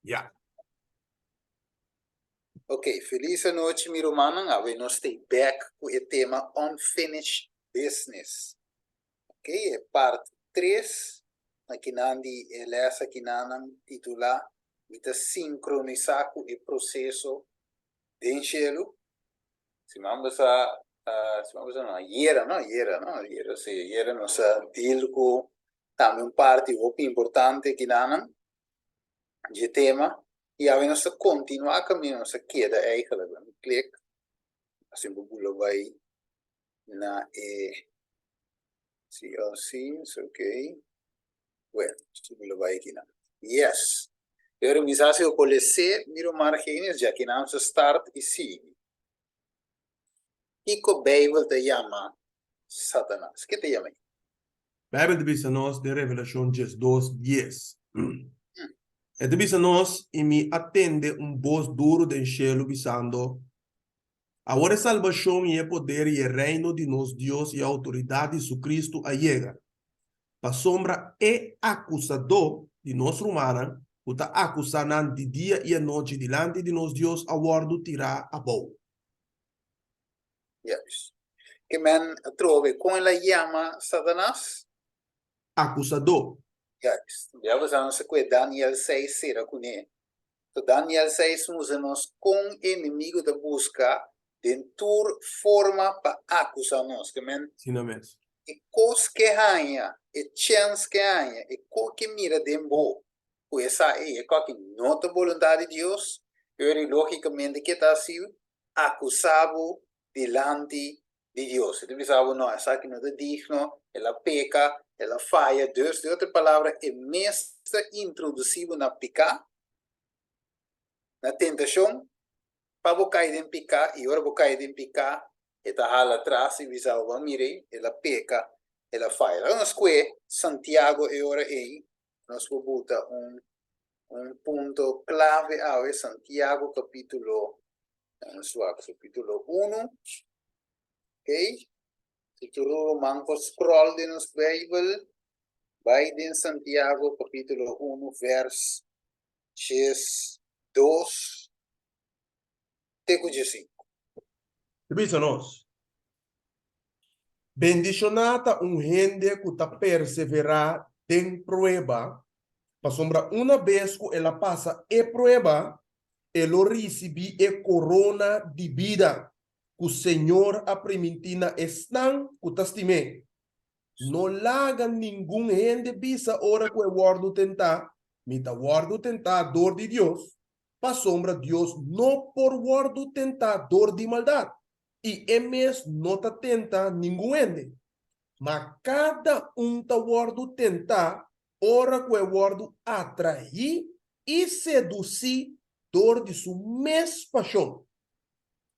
Ya. Ok, felis anochi mi rumannan, awe nos ta bek ku e tema Unfinished Business. Ok, e part 3, akinan di e les akinanan titulá Mi ta sinkronisá ku e proseso den shelu. Siman pasá, siman pasá no, ayera no, ayera no, ayera si, ayera nos a deal ku tambe un parti hopi importante akinanan dje tema i awe nos ta kontinuá kaminda nos a keda eigenlijk. Mi klik, asina bo bula bai na e CLC, ok. Bueno, si bo lo bai akinan. Yes. Pero mi sa si bo por les'é, mi ruman Argenius, dje akinan nos a start i sigui. Kiko Beibel ta yama Satanas? Ke ta yama ei? Beibel ta bisa nos den Revelashon 12, 10. E ta bisa nos, I mi a tende un bos duru den shelu bisando, Awor e salbashon i e poder i e reino di nos Dios i e outoridat di su Kristu a yega, pasobra e akusadó di nos rumannan ku ta akusá nan di dia i anochi dilanti di nos Dios a wòrdu tirá abou. Juist. Ke men atrobe, kon el a yama Satanas? Akusadó. Juist. Ya bo sa nos a kue Daniel seis sera kuné. So Daniel seis mustra nos kon e enemigu ta buska den tur forma pa akusá nos. Ke men Asina mes. e kos ke haña, e chèns ke haña, e kos ke mira den bo, ku e sa ei e kòki no ta boluntat di Dios, e ora ei lógikamente ke ta hasi? Akusá bo dilanti di Dios. E ta bisa bo, no, esaki no ta digno, el a peka, el a faya. Dus, den otro palabra, e mes ta introdusí bo na piká, na tentashon, pa bo kai den piká, i ora bo kai den piká, e ta hala atras i bisa bo, Ban mira ei, el a peka, el a faya. Laga nos kue Santiago e ora ei, nos por buta un un punto klave awe, Santiago kapítulo Nos wak capítulo 1. Ok. Si tur ruman por scroll den nos Bijbel, bai den Santiago capítulo 1 vers 12 te ku 15. Ta bisa nos, Bendishoná ta un hende ku ta perseverá den prueba, pasobra una bes ku el a pasa e prueba, e lo risibí e korona di bida ku Señor a primintí na esnan ku ta stim'é. No laga ningun hende bisa ora ku e wòrdu tentá, Mi ta wòrdu tentá dor di Dios, pasobra Dios no por wòrdu tentá dor di maldat, i e mes no ta tenta ningun hende. Ma kada un ta wòrdu tentá ora ku e wòrdu atraí i sedusí dor di su mes pashon.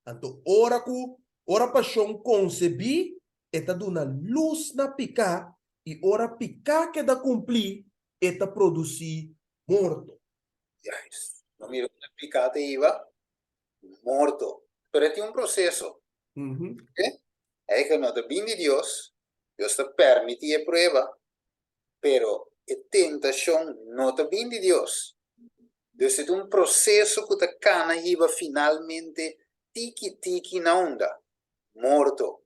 Anto ora ku ora pashon konsebí, e ta duna lus na piká, i ora piká keda kumplí, e ta produsí morto. Juist. No mira ku piká ta hiba morto. Pero e tin un proseso. Oke? Eigen no ta bin di Dios, Dios ta permití e prueba, Pero e tentashon no ta bin di Dios. Dus e ta un proseso ku ta kana hiba finalmente tiki tiki na unda? Morto.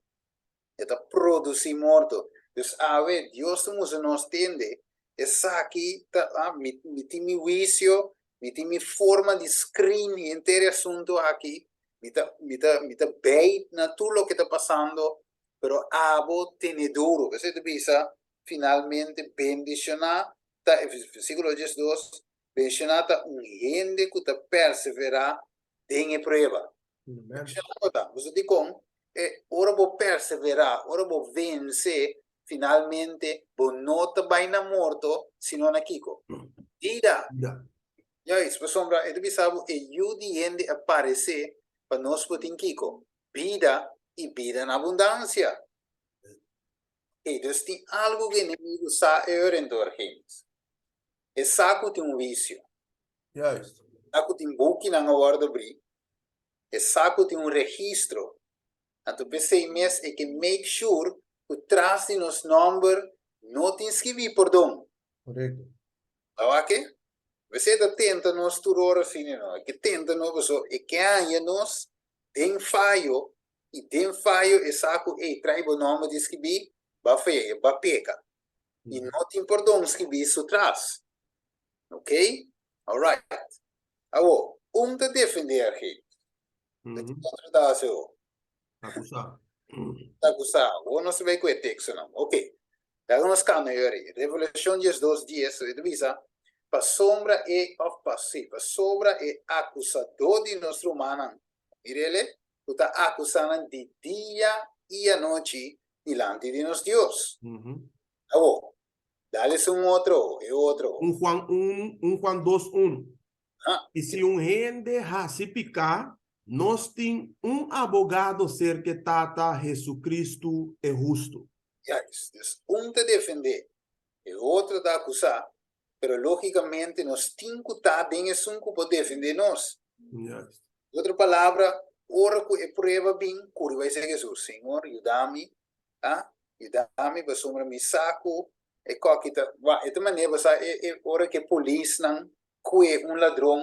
E ta produsí morto. Dus awe Dios ta mustra nos tende esaki ta ah mi mi tin mi huisio, mi tin mi forma di screen henter e asuntu aki, mi ta mi ta mi ta bij na tur loke ta pasando, pero abo tene duro. P'esei ta bisa Finalmente, bendishoná ta, e versíkulo 12, bendishoná ta un hende ku ta perseverá den e prueba. Bendishoná bo ta. Boso dikon? E ora bo perseverá, ora bo vense, finalmente bo no ta bai na morto, sino na kiko? Bida. Juist, pasobra e ta bisa bo e Yu di hende a paresé pa nos por tin kiko? Bida i bida na abundansia. Ey, dus tin algu ku enemigu sa e ora entor, James. E sa ku tin un wisio. Juist. Sa ku tin bukinan a wòrdu abrí. E sa ku tin un registro. Anto p'esei mes e ke make sure ku tras di nos nòmber no tin skibí pordon. Korekto. Ta wak e? Esei ta tenta nos tur ora asina, no? E ke tenta nos pasobra e ke haña nos den fayo i den fayo e sa ku ey trae bo nòmber di skibí, bo a faya, bo a peka. I no tin pordon skibí su tras. Ok? Alright. Awor, un ta defendé Argel. E otro ta hasi o? Akusá. Ta akusá. Awor nos ta bai ku e tekstonan. Ok. Laga nos kambia yori. Revelashon 12, 10, e ta bisa, Pasobra e, òf pa, sí, pasobra e akusadó di nos rumannan, mir'el, ku ta akusá nan di dia i anochi dilanti di nos Dios. Awor, dale esun otro, e otro. Un Juan un, un Juan dos un. I si un hende hasi piká, nos tin un abogado serka e Tata, Hesu-Kristu, e hustu. Juist. Dus un ta defendé, e otro ta akusá, pero lógikamente nos tin ku ta den esun ku por defendé nos. Juist. Ku otro palabra, ora ku e prueba bin, kuri bai serka Hesus, Señor, yuda mi, a yuda mi pasobra mi sa ku e kòki ta, e ta manera bo sa e e ora ku e polisnan kue un ladron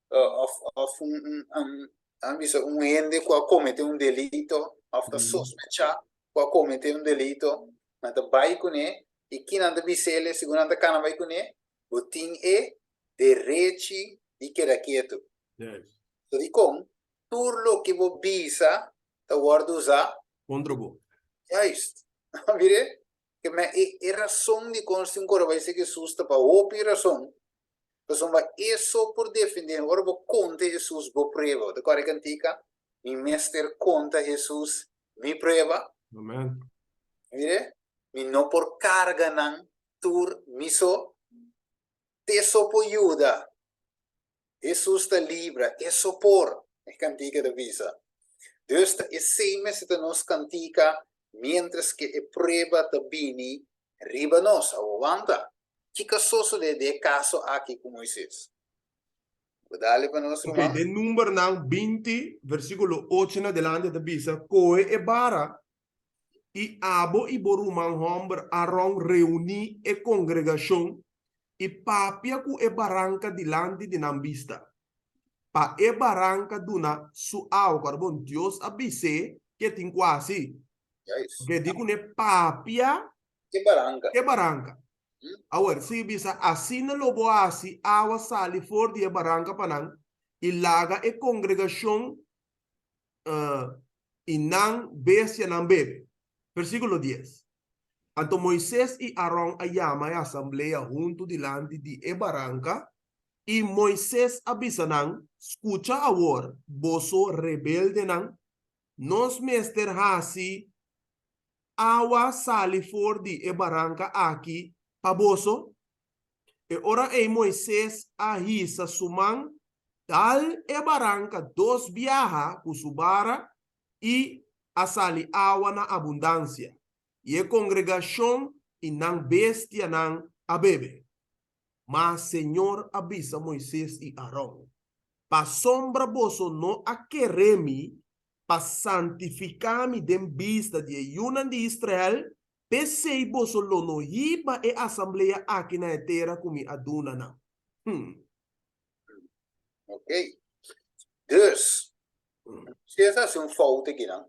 òf òf un un nan bisa un hende ku a komete un delito òf ta sospechá ku a komete un delito, nan ta bai kuné i ki nan ta bis'el segun nan ta kana bai kuné, bo tin e derechi di keda ketu. So dikon tur loke bo bisa ta wòrdu usá kontra bo. Juist. Mire, ke me e e rason di kon sin kore bai sigi Hesus ta pa hopi rason, pasobra e so por defendé. Ora bo konta Hesus bo prueba, bo ta kòrda e kantika, Mi mester konta Hesus mi prueba. Amen. Mire, mi no por karga nan tur mi so, te so por yuda. Hesus ta libra, e so por, e kantika ta bisa. Dus ta esei mester ta nos kantika miéntras ke e prueba ta bini riba nos. Awor wanta, kiko a sosodé den e kaso aki ku Moises? Bo dale pa nos, Ok, ruman. den Numbernan 20, versíkulo 8 na delante ta bisa, Kohe e bara, i abo i bo ruman hòmber Aron reuní e kongregashon i papia ku e baranka dilanti di nan bista, pa e baranka duna su awa. Kòrda bon, Dios a bis'é ke tin ku hasi. Ke di kuné papia E baranka. E baranka. Awor, si bisa, asina lo bo hasi awa sali for di e baranka pa nan, i laga e kongregashon i nan bestianan bebe. Versíkulo dies, Anto Moises i Aron a yama e asamblea huntu dilanti di e baranka, i Moises a bisa nan, Skucha awor, boso rebeldenan, nos mester hasi awa sali for di e baranka aki pa boso? E ora ei Moises a hisa su man, dal e baranka dos biaha ku su bara i a sali awa na abundansia, i e kongregashon i nan bestianan a bebe. Ma señor a bisa Moises i Aron, Pasobra boso no a kere mi pa santifiká mi den bista di e yunan di Israel, p'esei boso lo no hiba e asamblea aki na e tera ku mi a duna nan. Hmm. Ok. Dus, Moisés a hasi un fout akinan.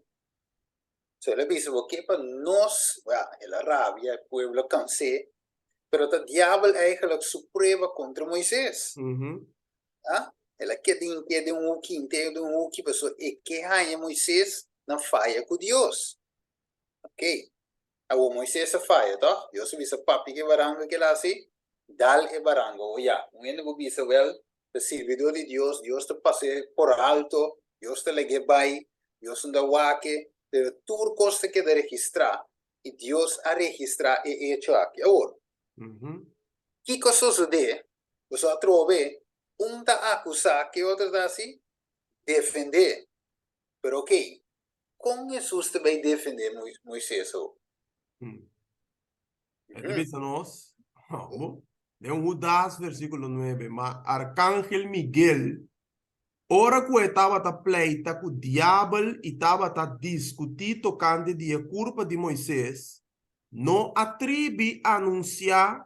So el a bisa bo ke pa nos, well, el a rabia, e pueblo a kans'é, pero ta diabel eigenlijk su prueba kontra Moisés. Ah, el a keda hinké den un huki, hinté den un huki, pasobra e ke haña Moisés na faya ku Dios. Ok, awor Moisés a faya, tòg? Dios a bisa, Papia ku e baranka ku el a hasi, dal e baranka. O ya, un hende por bisa, wèl, ta sirbidó di Dios, Dios ta pas'é por alto, Dios ta lag'é bai, Dios no ta wak e, pero tur kos ta keda registrá, i Dios a registrá e echo aki. Awor, kiko a sosodé? Boso atrobe, un ta akusá, ke otro ta hasi? Defendé. Pero okey, Kon Hesus ta bai defendé Moises ho? E ta bisa nos, den Hudas versíkulo nuebe, Ma Arkangel Miguel, ora ku e tabata pleita ku diabel i tabata diskutí tokante di e kurpa di Moises, no a tribi anunsiá.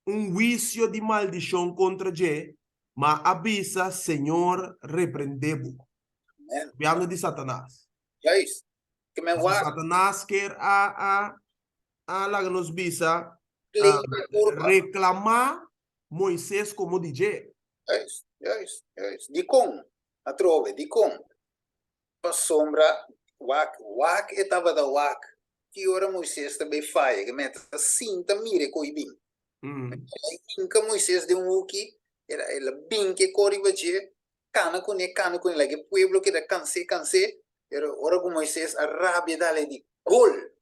un huisio di maldishon kontra dje, ma a bisa, Señor reprendé bo. Amen. Papiando di Satanas. Juist. Ke men wak. Satanas ker a a a laga nos bisa Claim e kurpa. reklamá Moises komo di dje. Juist, juist, juist. Dikon? Atrobe, dikon? Pasobra wak, wak e tabata wak ki ora Moises ta bay faya, ke men ta sinta mira e koe bin. El a hinka Moises den un huki, el a el a bin ke kor riba dje, kana kuné, kana kuné, laga e pueblo keda kans'é, kans'é, pero ora ku Moises a rabia dal e di, Gol!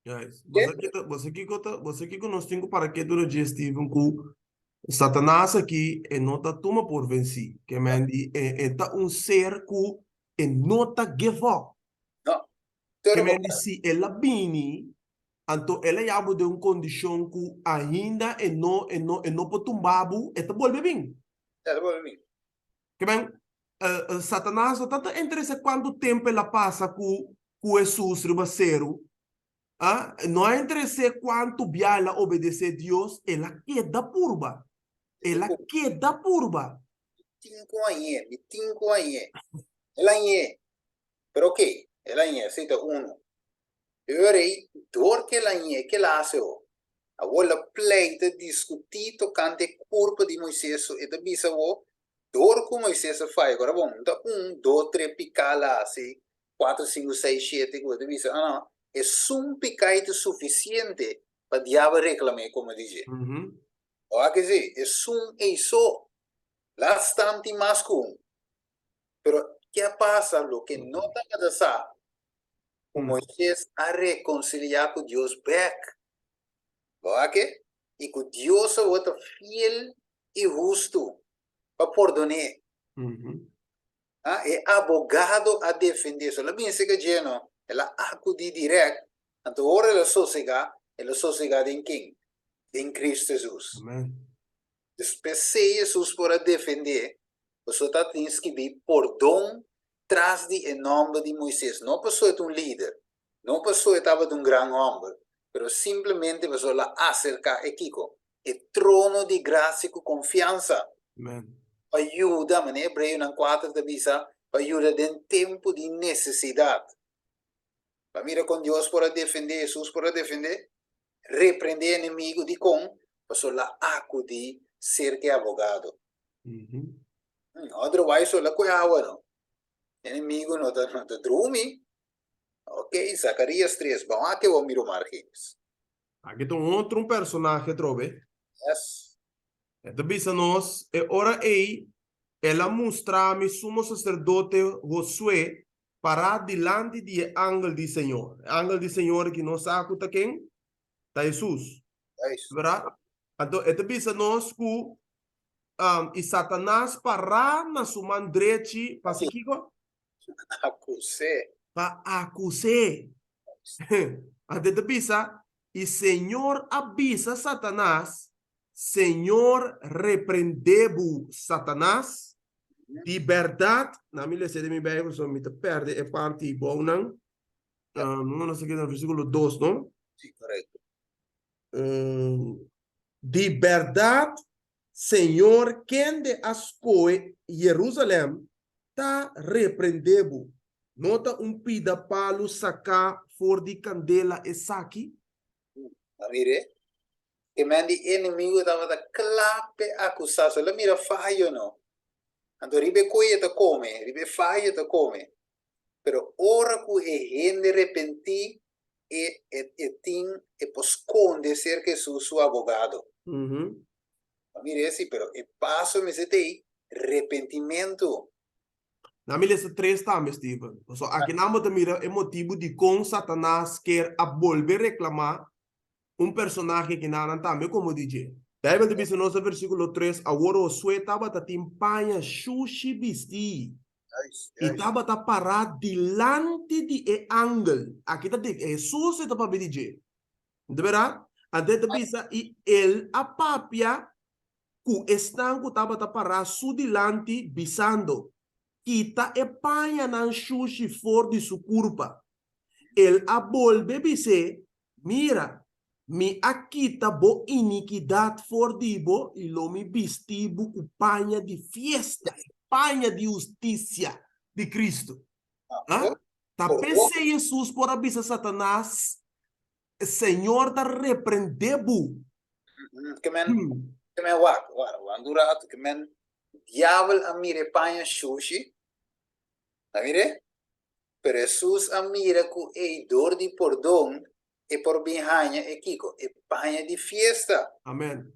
Guys, bo sa kiko, bo sa kiko ta, bo sa kiko nos tin ku para ketu na dje, Steven, ku Satanas aki e no ta tuma por vensí. Ke men di e e ta un ser ku e no ta give up. No. Ke men di si el a bini, anto el a yabu den un kondishon ku ainda e no e no e no por tumba bo, e ta bolbe bin. E ta bolbe bin. Ke men Satanas no ta ta interesá kuantu tempu el a pasa ku ku Hesus riba seru. Ah, no a interes'é kuantu bia el a obedesé Dios, el a keda purba. El a keda purba. Mi tin ku hañ'é, mi tin ku hañ'é. El hañ'é. Pero oké, el hañ'é, esei ta unu. E ora ei, dor ku el hañ'é, ke el a hasi awor? Awor el a pleita, diskutí tokante e kurpa di Moisés. So e ta bisa awor, dor ku Moisés a faya, ora bon, no ta un, dos, tres piká el a hasi, kuater, sinku, seis, shete, ku bo ta bisa, ah no, esun piká ei ta sufisiente pa diabel reklam'é komo di dje. Bo a kese, esun ei so, laat staan tin mas ku un. Pero ke a pasa? Loke no tabata sa, ku Moisés a rekonsiliá ku Dios bèk. Bo a ke? I ku Dios awor ta fiel i hustu pa pordon'é. Ah, e abogado a defendé. So el a bin serka dje no, el a akudí dirèkt. Anto ora el a sosegá, el a sosegá den ken? Den Cristo Hesus. Amen. Dus p'esei Hesus por a defendé, pasobra ta tin skibí pordon tras di e nòmber di Moisés. No pasobra e ta un lider, no pasobra e tabata un gran hòmber, pero simplemente pasobra el a aserká e kiko? E trono di grasia ku konfiansa. Amen. Pa yuda, manera Hebreonan kuater ta bisa, pa yuda den tempu di nesesidat. Pa mira kon Dios por a defendé, Hesus por a defendé, reprendé enemigu. Dikon? Pasobra el a akudí serka e abogado. Otherwise, el a kohe awa no. Enemigu no ta, no ta drumi. Ok, Zacarías 3. Ban wak awor mira Margines. Aki ta un otro un personahe atrobe. Yes. E ta bisa nos, E ora ei el a mustra mi sumo saserdote Josué pará dilanti di e angel di Señor. E angel di Señor aki nos sa ku ta ken? Ta Hesus. Bèrdat? Anto e ta bisa nos ku i Satanas pará na su man drechi pa hasi kiko? Akus'é. Pa akus'é. Anto e ta bisa, I Señor a bisa Satanas, Señor reprendé bo, Satanas. Di bèrdat, na mi lesa den mi Bijbel, so mi ta pèrdè e parti bounan. No sa keda versíkulo dos, no? Sí, korekto. Di bèrdat, Señor kende a skohe Jerusalèm ta reprendé bo. No ta un pida palu saká for di kandela esaki? A mir'é, e men di enemigu tabata kla p'e akusá. So el a mira fayo no. Anto riba e koe e ta kome, riba e fayo e ta kome. Pero ora ku e hende repentí, e e tin e por skonde serka Hesus su abogado. A mira esi, pero e paso mester ta ei, repentimentu. Na mi lesa tres tambe, Steven. Pasobra akinan bo ta mira e motibu dikon Satanas kier a bolbe reklamá un personahe kinanan tambe komo di dje. Beibel ta bisa nos den versíkulo tres, Awor Josué tabata tin paña shushi bistí i tabata pará dilanti di e angel. Aki ta di Hesus e ta papia di dje. No ta bèrdat? Anto e ta bisa, I el a papia ku esnan ku tabata pará su dilanti, bisando, Kita e pañanan shushi for di su kurpa. El a bolbe bis'é, Mira! Mi a kita bo inikidat for di bo i lo mi bisti bo ku paña di fiesta, e paña di hustisia di Kristu. Ah? Ta p'esei Hesus por a bisa Satanas, Señor ta reprendé bo. Ke men, ke men wak, wak, wak un ratu, ke men diabel a mira e paña shushi, a mir'é? Pero Hesus a mira ku ei dor di pordon e por bin haña e kiko? E paña di fiesta. Amen.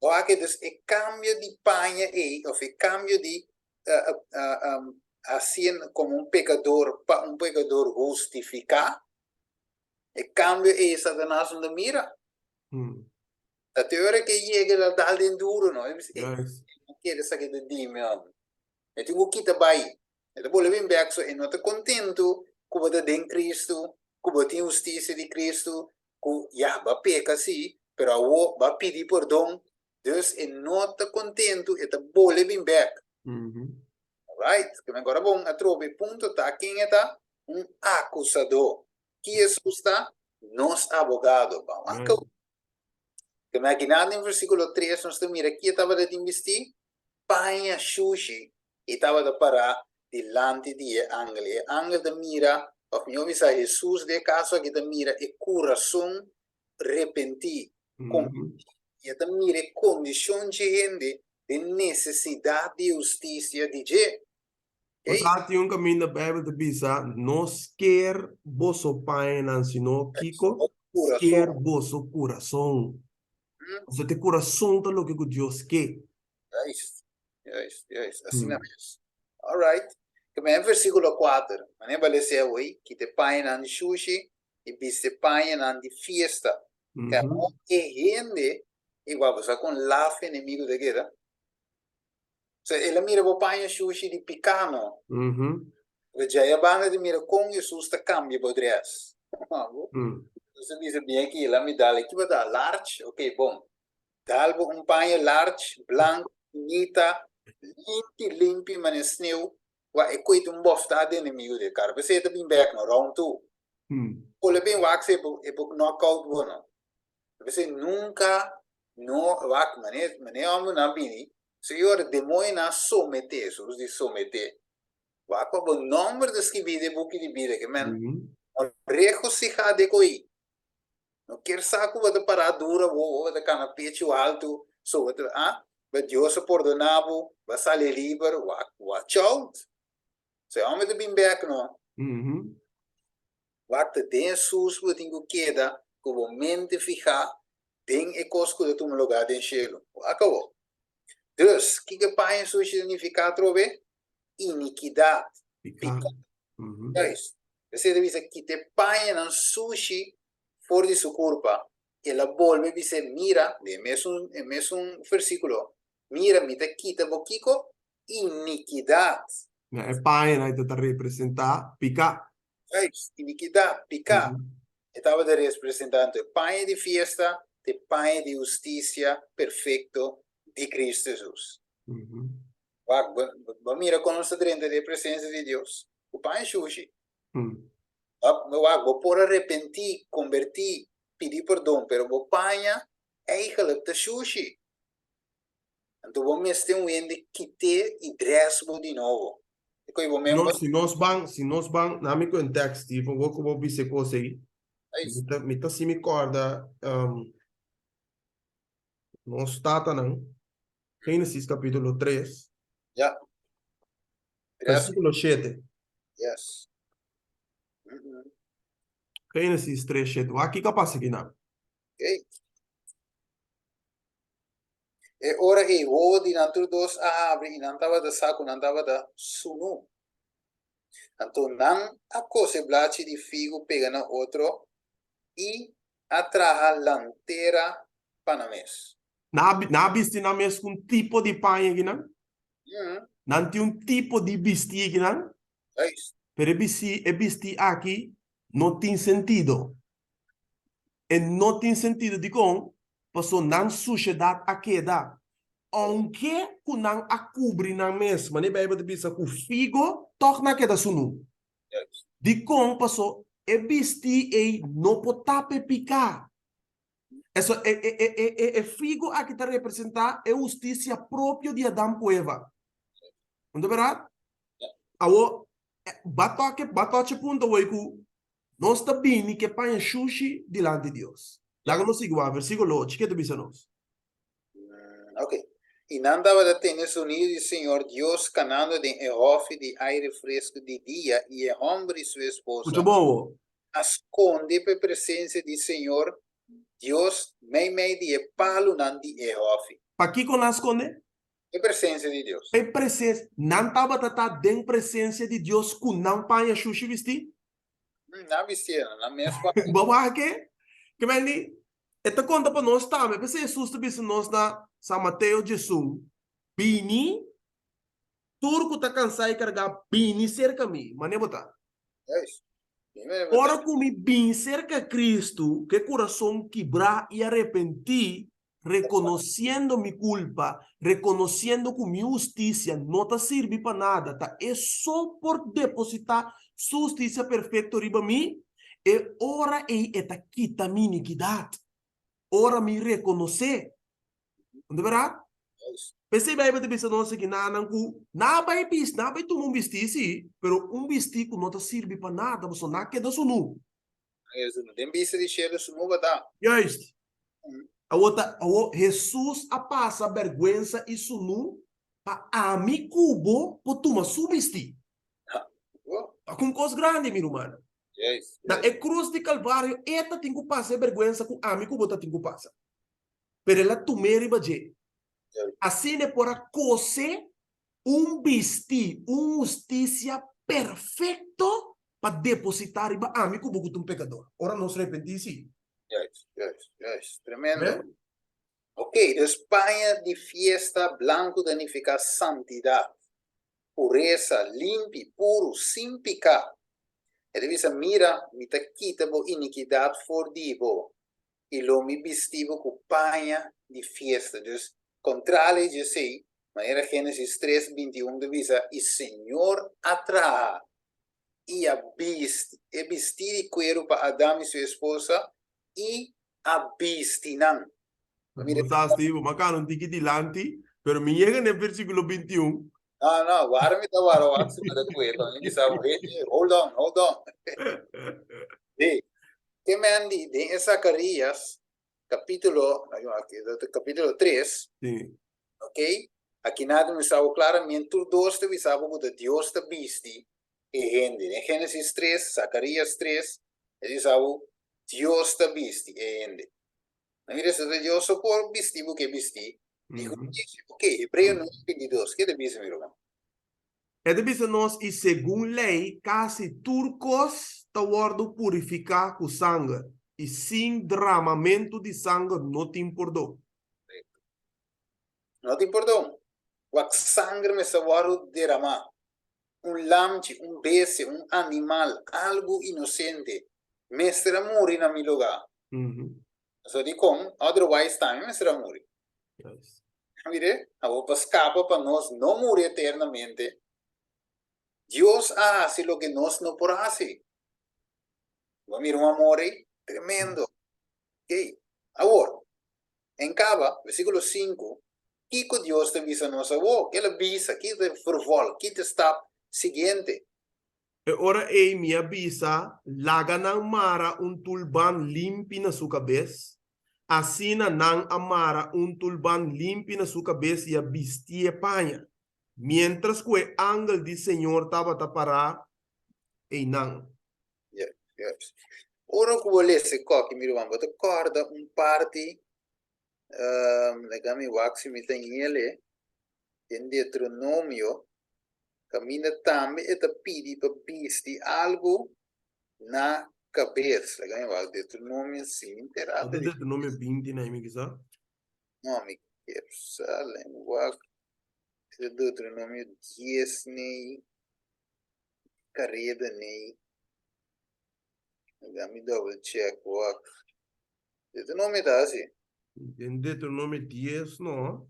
Wak, dus e kambio di paña ei, òf e kambio di hasiendo komo un pekador pa un pekador hustifiká, e kambio ei Satanas no ta mira. Ta te ora ke e yega el a dal den duro, no? E bisa, e no kere esaki ta di mi, hombre. E tin ku kita bai. E ta bolbe bin bek, so e no ta kontentu ku bo ta den Kristu, ku bo tin hustisia di Kristu, ku ya, bo a peka si, pero awo bo a pidi pordon, dus e no ta kontentu, e ta bolbe bin bek. Alright, ke men kora bon atrobe e punto ta ken e ta? Un akusadó. Ki Hesus ta? Nos abogado. Ban wak awo. Ke men akinan den versíkulo tres nos ta mira ki e tabata tin bistí? Paña shushi i tabata pará dilanti di e angel. E angel ta mira, òf mihó bisa Hesus den e kaso aki ta mira e kurason repentí, kombertí, i e ta mira e kondishon dje hende den nesesidat di hustisia di dje. Bo sa tin un kaminda Beibel ta bisa, No sker boso pañanan, sino kiko? Sker boso kurason. Pasobra te kurason ta loke ku Dios ke. Juist, juist, juist. Asina mes. All right. Ke men versíkulo kuater, Manera bale sea awoi, kita e pañanan di shushi i bisti e pañanan di fiesta. Ke awor e hende, igual bo sa kon laf enemigu ta keda. So el a mira bo paña shushi di piká no. Pero djei a banda di mira kon Hesus ta kambia bo drès. Hesus a bisa bien aki, el a mi dal aki bo ta large? Ok, bon. Dal bo un paña large, blanku, bunita, limpi limpi manera sneu, wak e koe ta un bòftá den enemigu di e kara. P'esei e ta bin bèk no, round two. Ol e bin wak si e por knock out bo no. P'esei nunka no wak manera manera hòmbernan a bini, Señor, demoñonan a someté, Hesus di someté. Wak pa bo nòmber ta skibí den e buki di bida, ke men no regosihá den koe. No kier sa ku bo ta pará duru awor, bo ta kana pechu haltu, so bo ta, ah, but Dios a pordoná bo, bo a sali liber, watch out! So e hòmber ta bin bèk no. Wak ta den Hesus bo tin ku keda ku bo mente fihá den e kos ku ta tuma lugá den shelu. Wak awor. Dus, kiko e paña sushi ta nifiká atrobe? Inikidat, piká. Juist. Esei ta bisa kita e pañanan sushi for di su kurpa. El a bolbe bis'é, Mira, den e mesun e mesun versíkulo, Mira, mi ta kita bo kiko? Inikidat. Na e pañanan ei ta representá piká. Juist, inikidat, piká. E tabata representá anto e paña di fiesta ta e paña di hustisia perfekto di Kristu Hesus. Wak, bo, bo mira kon nos ta drenta den e presensia di Dios? Ku paña shushi. Wak, wak, bo por arepentí, kombertí, pidi perdon, pero bo paña eigenlijk ta shushi. Anto bo mester un hende kit'é i drès bo di nobo. E koe bo men. Si nos ban, si nos ban, na mi ku un tekst, Steven, wou ku bo bisa e kos ei, mi ta, mi ta si mi kòrda, nos tatanan, Génesis capítulo 3. Ja. Versículo 7. Yes. Génesis 3, 7. Wak kiko a pasa akinan. Okay. E ora ei wowo di nan tur dos a habri i nan tabata sa ku nan tabata sunu. Anto nan a kose blachi di figu pega na otro i a traha lantera pa nan mes. Nan a bisti nan mes ku un tipo di paña akinan. Nan tin un tipo di bisti akinan. Pero e bisti, e bisti aki no tin sentido. E no tin sentido dikon? Pasobra nan sushedat a keda. Ounke ku nan a kubri nan mes, manera e Beibel ta bisa, ku figo, tòg nan a keda sunú. Dikon? Pasobra e bisti ei no por tapa e piká. Eso, e, e, e, e, e, e figo aki ta representá e hustisia propio di Adam ku Eva. No ta bèrdat? Awo, ba toke, ba toche punto awor ku nos ta bini ke paña shushi dilanti Dios. Laga nos sigui wak versíkulo ocho, ke ta bisa nos? Ok. I nan tabata tene sonido di Señor Dios kanando den e hòfi di aire fresku di dia, i e hòmber i su esposa Mucho bon, wo. a skonde pa e presensia di Señor Dios meimei di e palunan di e hòfi. Pakiko nan a skonde? E presensia di Dios. E presensia. Nan tabata ta den presensia di Dios ku nan paña shushi bistí? Nan bistié, nan mes paña. Bo wak ke? Ke men di, e ta konta pa nos tambe. P'esei Hesus ta bisa nos na San Mateo diesun, Bini, tur ku ta kansá i kargá, bini serka mi. Mane bo ta? Ora ku mi bin serka Kristu ku e kurason kibrá i arepentí, rekonosiendo mi kulpa, rekonosiendo ku mi hustisia no ta sirbi pa nada, ta E so por depositá Su hustisia perfekto riba mi, e ora ei E ta kita mi inikidat. Ora mi rekonosé. No ta bèrdat? P'esei Beibel ta bisa nos aki nanan ku nan a bai bisti, nan a bai tuma un bistí, sí, pero un bistí ku no ta sirbi pa nada, pasobra nan a keda sunú. Den bista di shelu sunú bo ta. Juist. Awor ta, awor Hesus a pasa bèrgwensa i sunú pa ami ku bo por tuma su bistí. Ta un kos grandi, mi rumannan. Na e krus di Kalvario e ta tin ku pasa e bèrgwensa ku ami ku bo ta tin ku pasa. Pero el a tum'é riba dje. Asina e por a kose un bistí, un hustisia perfekto pa depositá riba ami ku bo ku ta un pekador. Ora nos repentí, sí. Juist, juist, juist. Tremendo. Ok, dus paña di fiesta blanku ta nifiká santidat, puresa, limpi, puru, sin piká. E ta bisa, Mira, mi ta kita bo inikidat for di bo, i lo mi bisti bo ku paña di fiesta. Dus, kontrali dje esei, manera Génesis tres, 21 ta bisa, I Señor a traha i a bisti e bistí di kueru pa Adam i su esposa i a bisti nan. Bo sa, Steve, mi a kana un tiki dilanti, pero mi yega na e versíkulo 21. No, no, wara mi ta wara wak si mi ta kué, pa mi bisa bo, hey, hey, hold on, hold on. Sí, te men di den e Zacarías capítulo, capítulo 3, Sí. ok, aki nan ta bisa bo claramente, tur dos ta bisa bo ku ta Dios ta bisti e hende. Den Génesis 3, Zacarías 3, e bisa bo Dios ta bisti e hende. Na mira si ta Dios so por bisti bo ke bisti di hustisia. Ok, Hebreo 9, 22, ke ta bisa mi ruman? E ta bisa nos, I segun lei kasi tur kos ta wòrdu purifiká ku sanger, i sin dramamentu di sanger no tin pordon. Korekto. No tin pordon. Wak sanger mester wòrdu deramá. Un lamchi, un bestia, un animal, algu inosente mester a muri na mi lugá. Pasobra dikon? Otherwise tambe mester a muri. Mire, awor pa skapa pa nos no muri eternamente, Dios a hasi loke nos no por hasi. Bo a mira un amor ei? Tremendo. Ok, awor, en kaba, versíkulo sinku, kiko Dios ta bisa nos awor? Ke el a bisa? Ki ta e vervolg? Ki ta e stap siguiente? E ora ei mi a bisa, Laga nan mara un tulban limpi na su kabes. Asina nan a mara un tulban limpi na su kabes i a bistié paña, miéntras ku e angel di señor tabata pará einan. Yes, yes. Ora ku bo lesa e kòki, mi ruman, bo ta kòrda un parti, laga mi wak si mi ta ñele, den Deuteronomio, Kaminda tambe e ta pidi pa bisti algu na kabes. Laga mi wak Deuteronomio si mi entera ta Deuteronomio 20 na mi kisa? No, mi kier sa lei mi wak si ta Deuteronomio 10 nei kareda nei. Laga mi double check wak. Deuteronomio ta asi. Den Deuteronomio 10 no.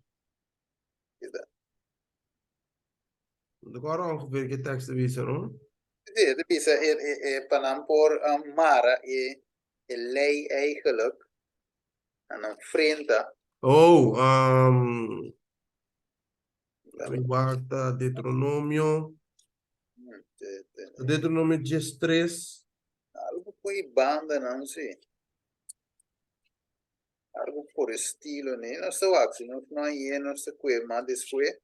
Kita. No ta kòrda ongeveer ke tekst ta bisa, no? Sí, e ta bisa e, e, e, pa nan por um, mara e, e lei eigenlijk. Na nan frenta. Oh, um, wak Deuteronomio. Deuteronomio 13. Algo por e banda nan si. Algo por estilo ne. Nos ta wak si nos no hañ'é nos ta kue mas despues.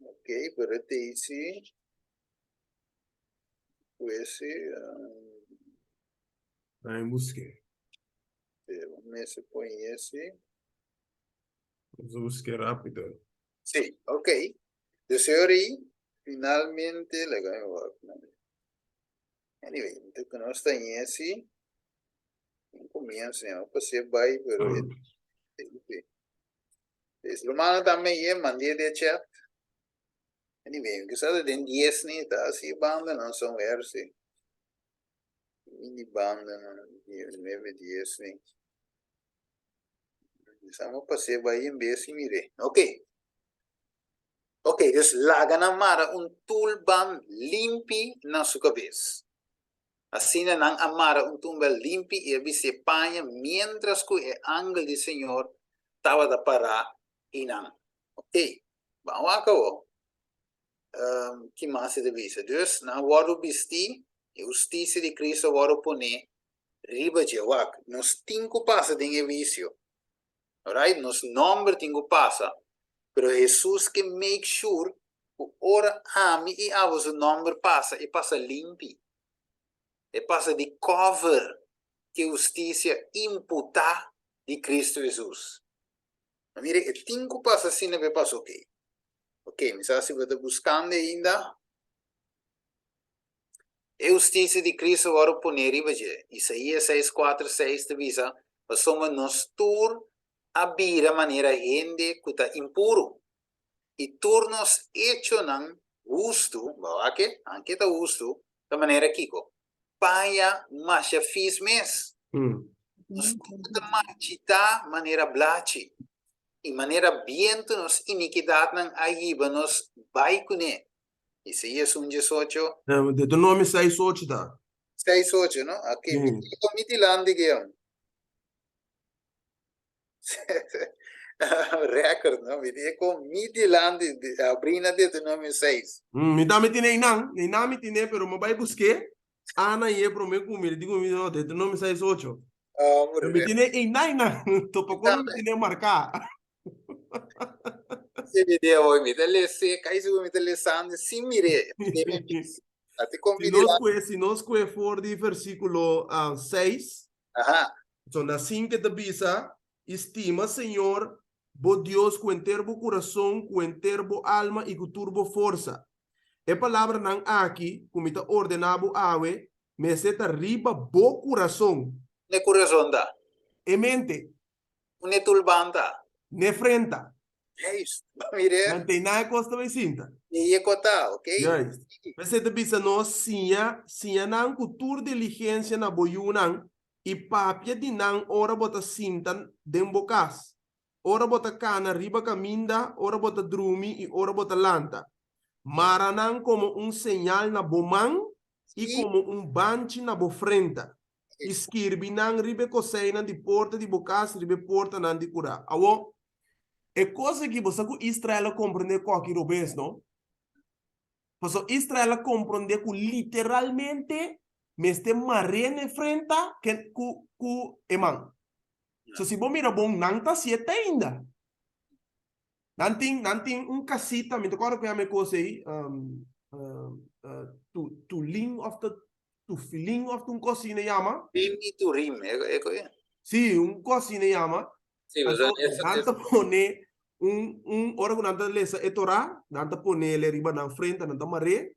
Ok, pero te si. Pues si. Ay, busque. Mester pone si. Nos busque rápido. Sí, ok. Dus ahora finalmente, laga mi wak. Anyway, ku nos ta así. Comienzo, no pasé bai, pero Es rumannan tambe ye mand'é den chat. Anyway, mi sa den 10 ni ta así banda nan somewhere sí. Mini banda nan 9, 10 ni. Sa mo pasé bai en bes y mir'é. Ok. Ok, dus laga nan mara un tulban limpi na su kabes. Asina nan a mara un tumba limpi i a bistié paña miéntras ku e angel di Señor tabata pará einan. Ok, ban wak awor ki mas e ta bisa. Dus, nan a wòrdu bistí, e hustisia di Kristu a wòrdu poné riba dje. Wak, nos tin ku pasa den e wisio. Alright, nos nòmber tin ku pasa, pero Hesus ke make sure ku ora ami i abo su nòmber pasa, e pasa limpi. E pasa di cover ku e hustisia imputá di Kristu Hesus. Ma mira, e tin ku pasa asina pa e pasa oke. Oke, mi sa si bo ta buskando ainda. E hustisia di Cristo a wòrdu poné riba dje. Isaías seis kuater seis ta bisa, Pasobra nos tur a bira manera hende ku ta impuru, i tur nos echonan hustu, bo a wak e? Anke ta hustu, ta manera kiko? Paña masha fis mes. Nos tur ta marchitá manera blachi, i manera bientu nos inikidatnan a hiba nos bai kuné. Isaías un diesocho. Deuteronomio seis ocho ta. Seis ocho, no? Aki, mi tin con mi dilanti ki. Record, no? Mi tin con mi dilanti, abrí na Deuteronomio seis. Mi tambe tin einan, einan mi tine, pero mi bai busk'é. Ana i e promé ku mi, di ku mi, no, Deuteronomio seis ocho. Hombre. Mi tine einan, einan, topa kon mi tine marká. Ese video hoy mi ta lese, kai sigur mi ta lesando sin mir'é. Ati kon Si nos kue, si nos kue for di versíkulo 6, Aha. so na 5 ta bisa, I stima Señor bo Dios ku henter bo kurason, ku henter bo alma i ku tur bo forsa. E palabranan aki ku mi ta ordená bo awe mester ta riba bo kurason. Ne kurason ta? E mente. Un e tulban ta. Ne frenta. Juist. Ba mire. Nan te na e kos ta bai sinta. E ye kota, ok. Juist. P'esei ta bisa nos, siña, siña nan ku tur diligensia na bo yunan i papia di nan ora bo ta sinta den bo kas, ora bo ta kana riba kaminda, ora bo ta drumi i ora bo ta lanta. Mara nan komo un señal na bo man i komo un banchi na bo frenta. i skirbi nan riba e koseinan di porta di bo kas, riba e portanan di kurá. Awor, e kos aki, bo sa ku Israel a komprendé koki robes, no? Pasobra Israel a komprendé ku literalmente mester mar'é na e frenta ku ku e man. So si bo mira bon, nan ta hasié te ainda. Nan tin, nan tin un casita, mi ta acorda cu yama e cos ey, tu, tulin of ta tufilin of ta un cos asina yama. Rim y turim, e co e? Sí, un cos asina yama. Sí, Anto, pues, eso, nan ta pone un, un, ora cu nan ta lesa e Torah, nan ta ponele riba nan frente, nan ta mar'é,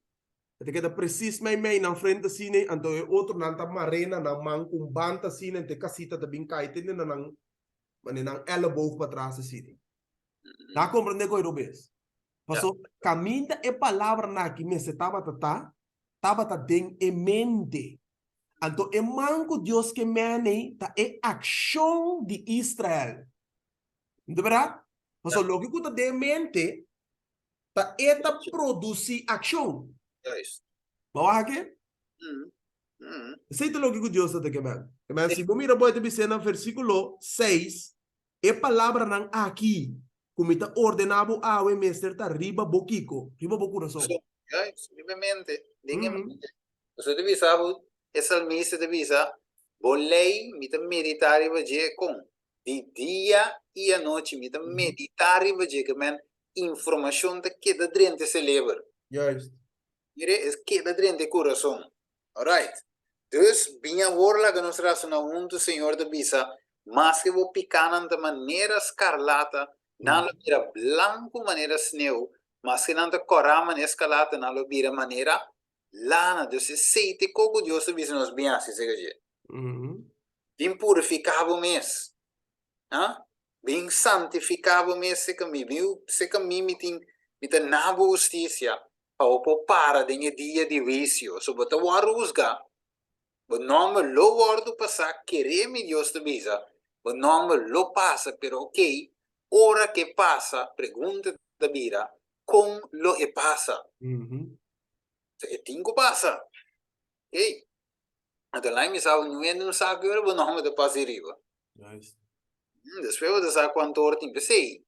e ta keda precies mei mei nan frente asina, anto e otro nan ta mar'é na nan man cu un banda asina, anto e casita ta bin cay te na nan, mane nan elleboog patras asina. Ta comprende koe robes? Paso caminda e palabranan aki mester tabata ta, tabata den e mente. Anto e man ku Dios ke mene ta e akshon di Israel. No ta berdad? Paso loke ku ta den e mente ta e ta produci akshon. Juist. Bo wak? Esei ta loke ku Dios ta ke men. Ke men si bo mira bo e ta bis'é na versíkulo seis, E palabranan aki ku mi ta ordená bo awe mester ta riba bo kiko? Riba bo kurason. Juist, riba e mente, den e mente. Pasobra ta bisa bo, e salmista ta bisa, Bo lei mi ta meditá riba dje kon? Di dia i anochi mi ta meditá riba dje, ke men informashon ta keda drenta e seleber. Juist. Mire, e keda drenta e kurason. Alright. Dus, bin awor laga nos rasoná huntu, Señor ta bisa, maske bo pikánan ta manera skarlata, nan lo bira blanku manera sneu, maske nan ta kòrá manera skarlata, nan lo bira manera lana. Dus esei ta e kos ku Dios ta bisa nos bin hasi, sega dje. Bin purifiká bo mes. Ha? Bin santifiká bo mes seka mi. Bin seka mi, mi tin, mi ta na bo hustisia. Pa bo por para den e dia di huisio. So bo ta wòrdu husgá, bo nòmber lo wòrdu pasá, keré mi Dios ta bisa, bo nòmber lo pasa, pero okey, ora ke pasa, pregunta ta bira, kon lo e pasa? So e tin ku pasa. Okey. Anto lai mi sa niun hende no sa ki ora bo nòmber ta pasa riba. Despues bo ta sa kuantu ora tin. P'esei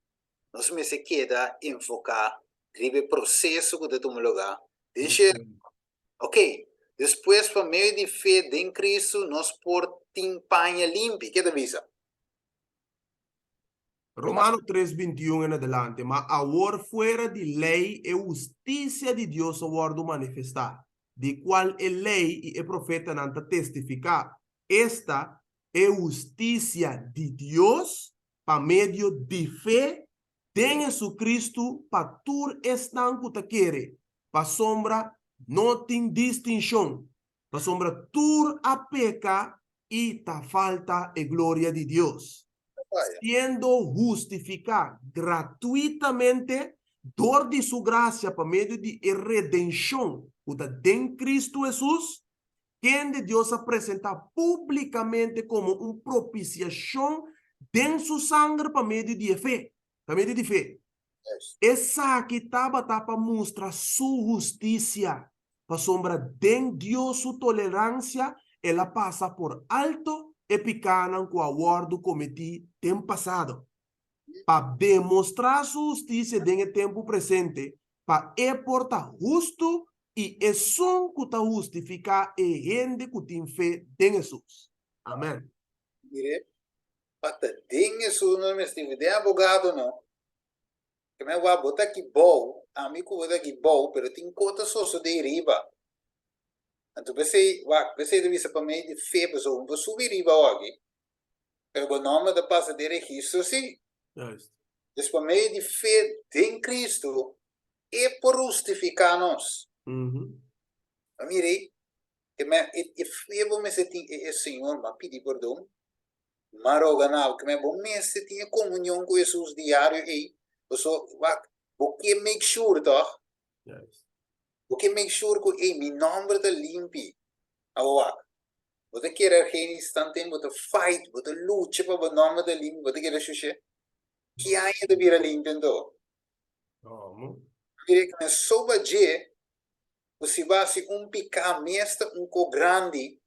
nos mester keda enfoká riba e proseso ku ta tuma lugá den shelu. Ok, despues pa medio di fe den Kristu nos por tin paña limpi. Ke ta bisa? Romano tres bintiun en adelante, Ma awor fuera di lei e hustisia di Dios a wòrdu manifestá, di kual e lei i e profetanan ta testifiká, esta, e hustisia di Dios pa medio di fe den Jesucristo pa tur esnan ku ta kere, pasobra no tin distinshon, pasobra tur a peka i ta falta e gloria di Dios, siendo hustifiká gratuitamente dor di su grasia pa medio di e redenshon ku ta den Cristo Jesus, kende Dios a presentá públikamente komo un propisiashon den su sanger pa medio di e fe, pa medio di fe. Esaki tabata pa mustra su hustisia, pasobra den Dios su toleransia el a pasa por alto e pikánan ku a wòrdu kometí den pasado, pa demostrá su hustisia den e tempu presente, pa e por ta hustu i esun ku ta hustifiká e hende ku tin fe den Hesus. Amèn. Mire, pa ta den Hesus no mester tin fe den abogado no. Ke men wak bo ta aki bou, ami ku bo ta aki bou, pero tin kos ta sosodé riba. Anto p'esei, wak, p'esei ta bisa pa medio di fe, pasobra bo por subi riba awor aki, pero bo nòmber ta pasa den registro sí. Juist. Dus pa medio di fe den Cristo, E por hustifiká nos. A mira ei, e me, e, e fe bo mester tin e, e Señor, m'a pidi perdon, m'a roga na bo, ke me bo mester tin e komunion ku Hesus diario ei, paso, wak, bo ke make sure tòg? Juist. Bo ke make sure ku, ei, mi nòmber ta limpi. Awo wak, bo ta kere Argenis tanten bo ta fight, bo ta lucha pa bo nòmber ta limpi, bo ta kere shushe? Ki aña ta bira limpi anto? Mira ku soba dje ku si bo hasi un piká mes ta un ko grandi,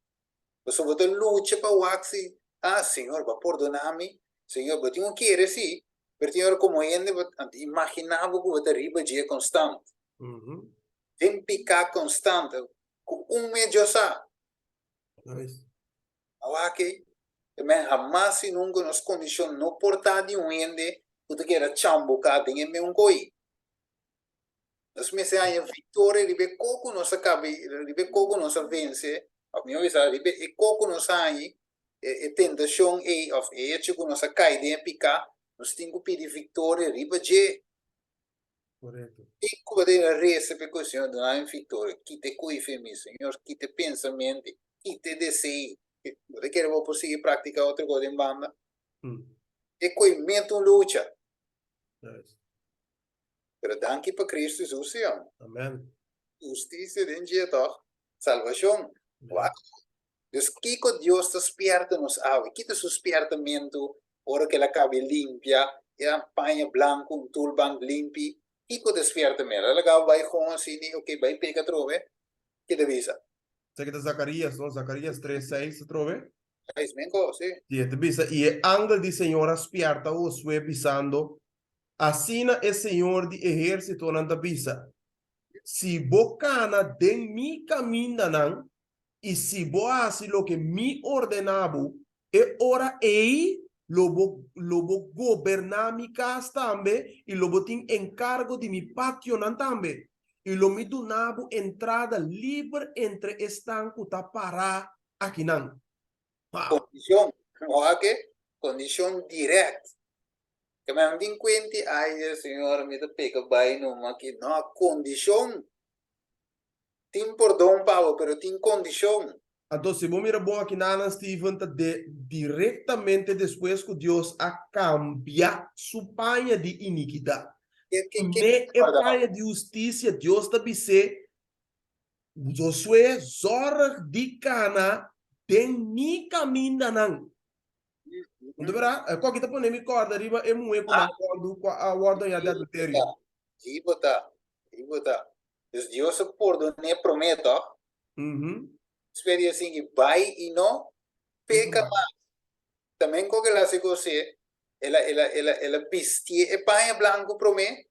pasobra bo ta lucha pa wak si, ah, Señor, bo a pordoná mi, Señor, bo tin ku kere sí, pero tin ora komo hende bo ta imaginá bo ku bo ta riba dje konstant, den piká konstant, ku un mes Dios sa. Awak ei, e men hamas i nunka nos kondishon no por ta di un hende ku ta keda chambuká den e meun koi. Nos mester haña viktoria riba e ko ku nos a kaba, riba e ko ku nos a vense, òf mihó bisa, riba e ko ku nos a haña, e e tentashon ei òf e echo ku nos a kai den e piká, nos tin ku pidi viktoria riba dje. Correcto. Tin ku bo debe resa pa e kos, Señor, duna mi viktoria, kita e koi fe mi, Señor, kita e pensamentu, kita e deseo. Bo ta kere bo por sigui praktika otro kos den banda? E koi mete un lucha. Juist. Pero danki pa Cristo Jesus, Señor. Amen. Hustisia den dje tòg, salbashon. Wak. Dus kiko Dios ta spierta nos awe? Ki ta su spiertamentu ora ku el a kaba e limpia e paña blanku, un tulband limpi? Kiko ta spiertamentu? El a laga bo bai gewoon asina i oke, bai peka atrobe? Ke ta bisa? Esaki ta Zakarias, no? Zakarias 3, 6 atrobe. Seis, menko, si. Si, e ta bisa, I e angel di Señor a spièrta Josué, bisando, Asina e Señor di ehérsitonan ta bisa, Si bo kana den mi kamindanan i si bo hasi loke mi ordená bo, e ora ei lo bo lo bo goberná mi kas tambe i lo bo tin enkargo di mi pationan tambe, i lo mi duna bo entrada liber entre esnan ku ta pará akinan. Wow! Kondishon, wak e kondishon dirèkt. Ke men no tin kuenti, ay Dios Señor mi ta peka bai numa aki. No, kondishon. Tin pordon pa bo, pero tin kondishon. Anto si bo mira bon akinanan Steven ta de direktamente despues ku Dios a kambia su paña di inikidat. Pone e paña di hustisia Dios ta bis'é, Josué zòrg di kana den mi kamindanan. Bo ta mira? Koki ta pone mi kòrda riba e muhé ku nan wòrdu ku a wòrdu hañá di adulterio. Hi bo ta, hi bo ta. Dus Dios a pordon'é promé, tòg? Despues di esei bai i no peka mas. Tambe koke el a hasi ku José, el a, el a, el a, el a bistié e paña blanku promé,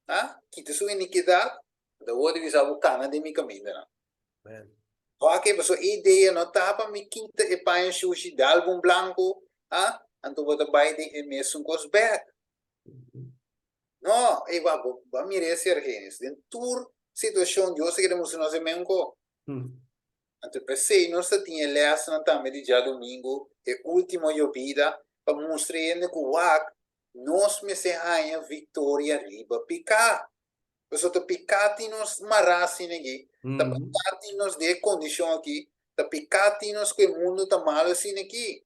a kita su inikidat, anto awor ta bisa bo kana den mi kamindanan. Wak e pasobra e idea no ta pa mi kita e paña shushi dal bo un blanku, a anto bo ta bai den e mesun kos bek. No, ey wak bo bo a mira ese Argenis, den tur situashon Dios ta kere mustra nos e mesun kos. Anto p'esei nos ta tin e lèsnan tambe di djadumingu, e último yobida, pa mustra e hende ku wak nos mester haña viktoria riba piká. Pasobra ta piká tin nos mará asina aki, ta piká tin nos den e kondishon aki, ta piká tin nos ku e mundu ta malu asina aki.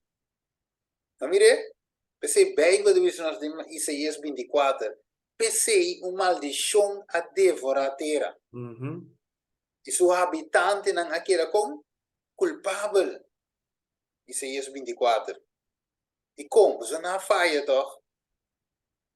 No mir'é? P'esei Beibel ta bisa nos den Isaías bintikuater, P'esei un maldishon a devorá tera, i su habitantenan a keda kon? Kulpabel. Isaías bintikuater. Dikon? Pasobra nan a faya tòg?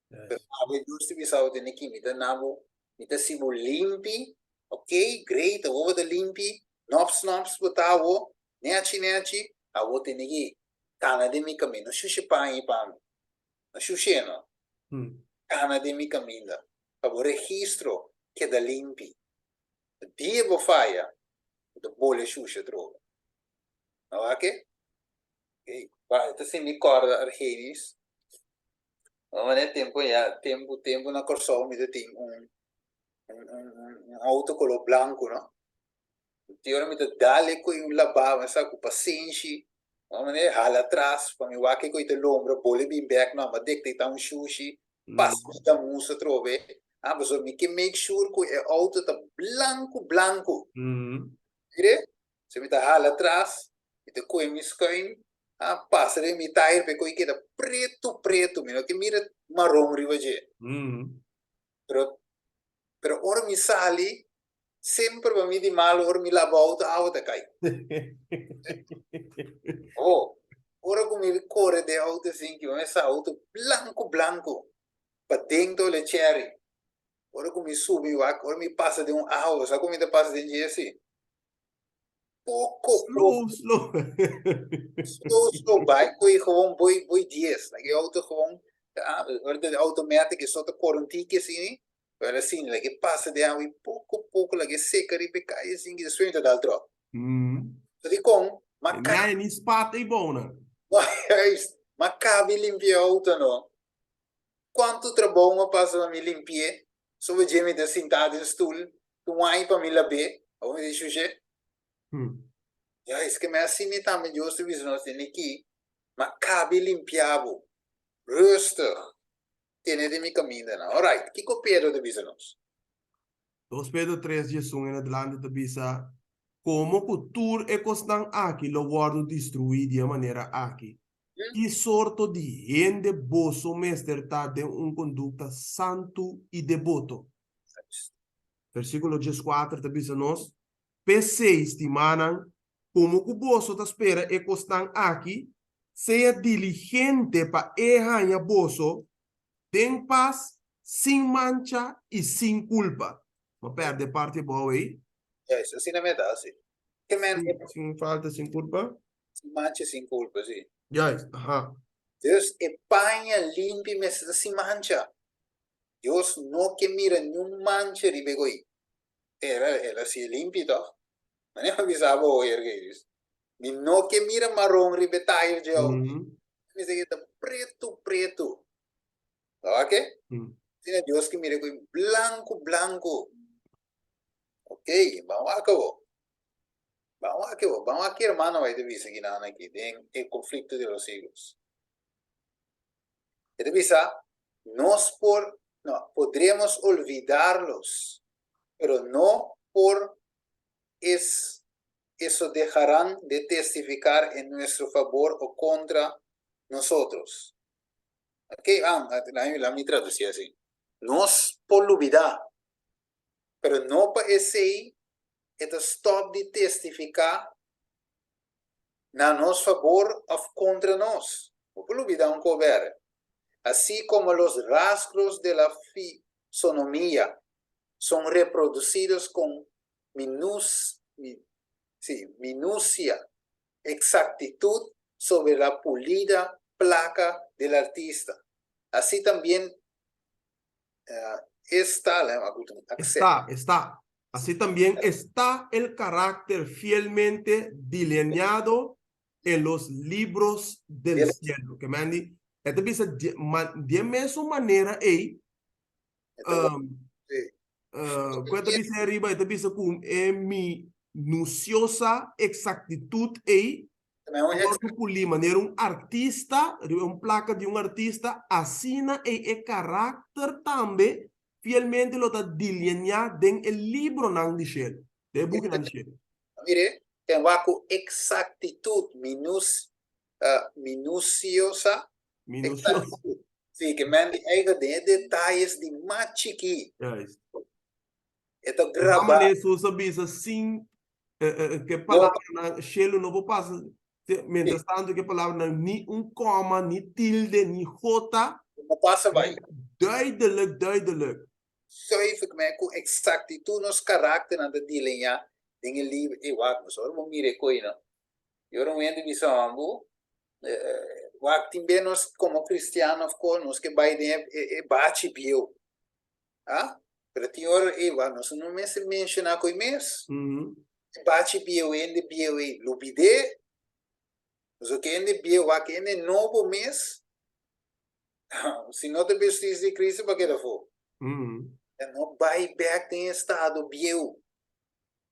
Pero awe Dios ta bisa bo tene ki mi ta na bo, mi ta hasi bo limpi, ok, great, awor bo ta limpi, nops nops bo ta awo, nechi nechi, awor tene ki kana den mi kaminda, no shusha paña ei pa mi, no shush'é no, kana den mi kaminda, pa bo registro keda limpi, dia bo faya, bo ta bole shusha atrobe, no wak e? Ey, pa, e ta sinti kòrda Argenis. Manera tempu ya, tempu, tempu na Kòrsou mi ta tin un, un, un, un, un outo koló blanku, no. Di ora mi ta dal e koe un labá, mi sa ku pasenshi, manera hala atras pa mi wak e koe ta lombra, bole bin bèk, no, mi a detektá un shushi, pasa mi gamusa atrobe, ah, pasobra mi ke make sure ku e outo ta blanku blanku. Mire, Si mi ta hala atras, mi ta kohe mi skuin, a pasa den mi tayer pa e kohe keda pretu pretu, mi no ke mira maron riba dje. Pero, pero ora mi sali, semper pa mi di malu ora mi laba outo awa ta kai. Oh, ora ku mi kore den outo asin ki mi sa outo blanku blanku, paden ta ole cherry. Ora ku mi subi wak, ora mi pasa den un awa, sa ku mi ta pasa den dje si? Poko, Slow, slow. Slow, slow. Bai koe gewoon boi, boi dies. Like e auto gewoon, ah, ora ta automatic e so ta kore un tiki asini, pero asina, like e pasa den awa i poko, poko, like e seka riba e kaya asin, despues mi ta dal drop. So dikon? Ma E nai ni spat ei bou nan. Juist. Ma kabi limpia e auto no. Kuantu trabou mi a pasa pa mi limpi'é, soba dje mi ta sintá den stul, tin un aña pa mi lab'é, awor mi ta shush'é. Ya, es ke mi asina tambe Dios ta bisa nos tene ki, ma kabi limpia bo, rustig, tene den mi kamindanan. Alright, kiko Pedro ta bisa nos? Dos Pedro tres diesun en adelante ta bisa, Komo ku tur e kosnan aki lo wòrdu destruí di e manera aki, Ki sorto di hende boso mester ta den un kondukta santu i deboto? Versíkulo dieskuater ta bisa nos, P'esei, stimánan, komo ku boso ta spera e kosnan aki, sea diligente pa e haña boso den pas, sin mancha i sin kulpa. Bo a pèrdè e parti abou ei. Juist, asina mi ta hasi. Ke men Sin, sin falta, sin culpa. Sin mancha, sin culpa, sí. Juist, aha. Dus e paña limpi mester ta sin mancha. Dios no ke mira niun mancha riba e goi. Era, el a si'e limpi tòg? Manera mi bisa bo hoy, Ergelius. Mi no ke mira maron riba e tayer dje auto. Mi mester ke ta pretu pretu. Oke? Asina Dios ke mira e goi blanku blanku. Ok, ban wak awor. Ban wak awor. Ban wak ki hermano bai ta bisa kinan aki den e conflicto de los siglos. E ta bisa, nos por, no, podremos olvidarlos, pero no por es eso dejarán de testificar en nuestro favor o contra nosotros. Ok, ah, la mi traduci así. Nos por lubida, Pero no pa esei e ta stòp di testifiká na nos fabor òf kontra nos. Bo por lubidá un kobèrè. Así komo los rasgos de la fisonomía son reproducidos con minucia exactitud sobre la pulida placa del artista, así también Esta, Está, está. Así también está el carácter fielmente delineado en los libros del cielo. Ke men di, e ta bisa di e mesun manera ei, ku e ta bisa ariba, e ta bisa ku e minuciosa exactitud ei Wòrdu pulí manera un artista, riba un plaka di un artista, asina ei e karakter tambe fielmente lo ta dilineá den e libronan di shelu, den e bukinan di shelu. Mire, ten wak ku eksaktitut minus, minusiosa, Minusiosa. Sí, ke men di eigen den e detayes di mas chikí. Juist. E ta grabá. Manera Hesus a bisa sin ke palabranan shelu no por pasa, mientras tanto ke palabranan ni un koma, ni tilde, ni jota. No pasa bai. Duidelijk, duidelijk. Zuiver men ku eksaktitut nos karakternan ta dileñá den e libro. Ey wak, nos ora bo mira e koe no. I ora un hende bisa hombo, wak tin be nos komo kristiano of ko nos ke bai den e bachi bieu. Ah, pero tin ora ey wak nos no mester menciona koe mes. E bachi bieu hende bieu ey lubidé. Pasobra ke hende bieu wak hende nobo mes, si no ta bestis di Cristo pa keda afó. Ya no bai bek den estado bieu.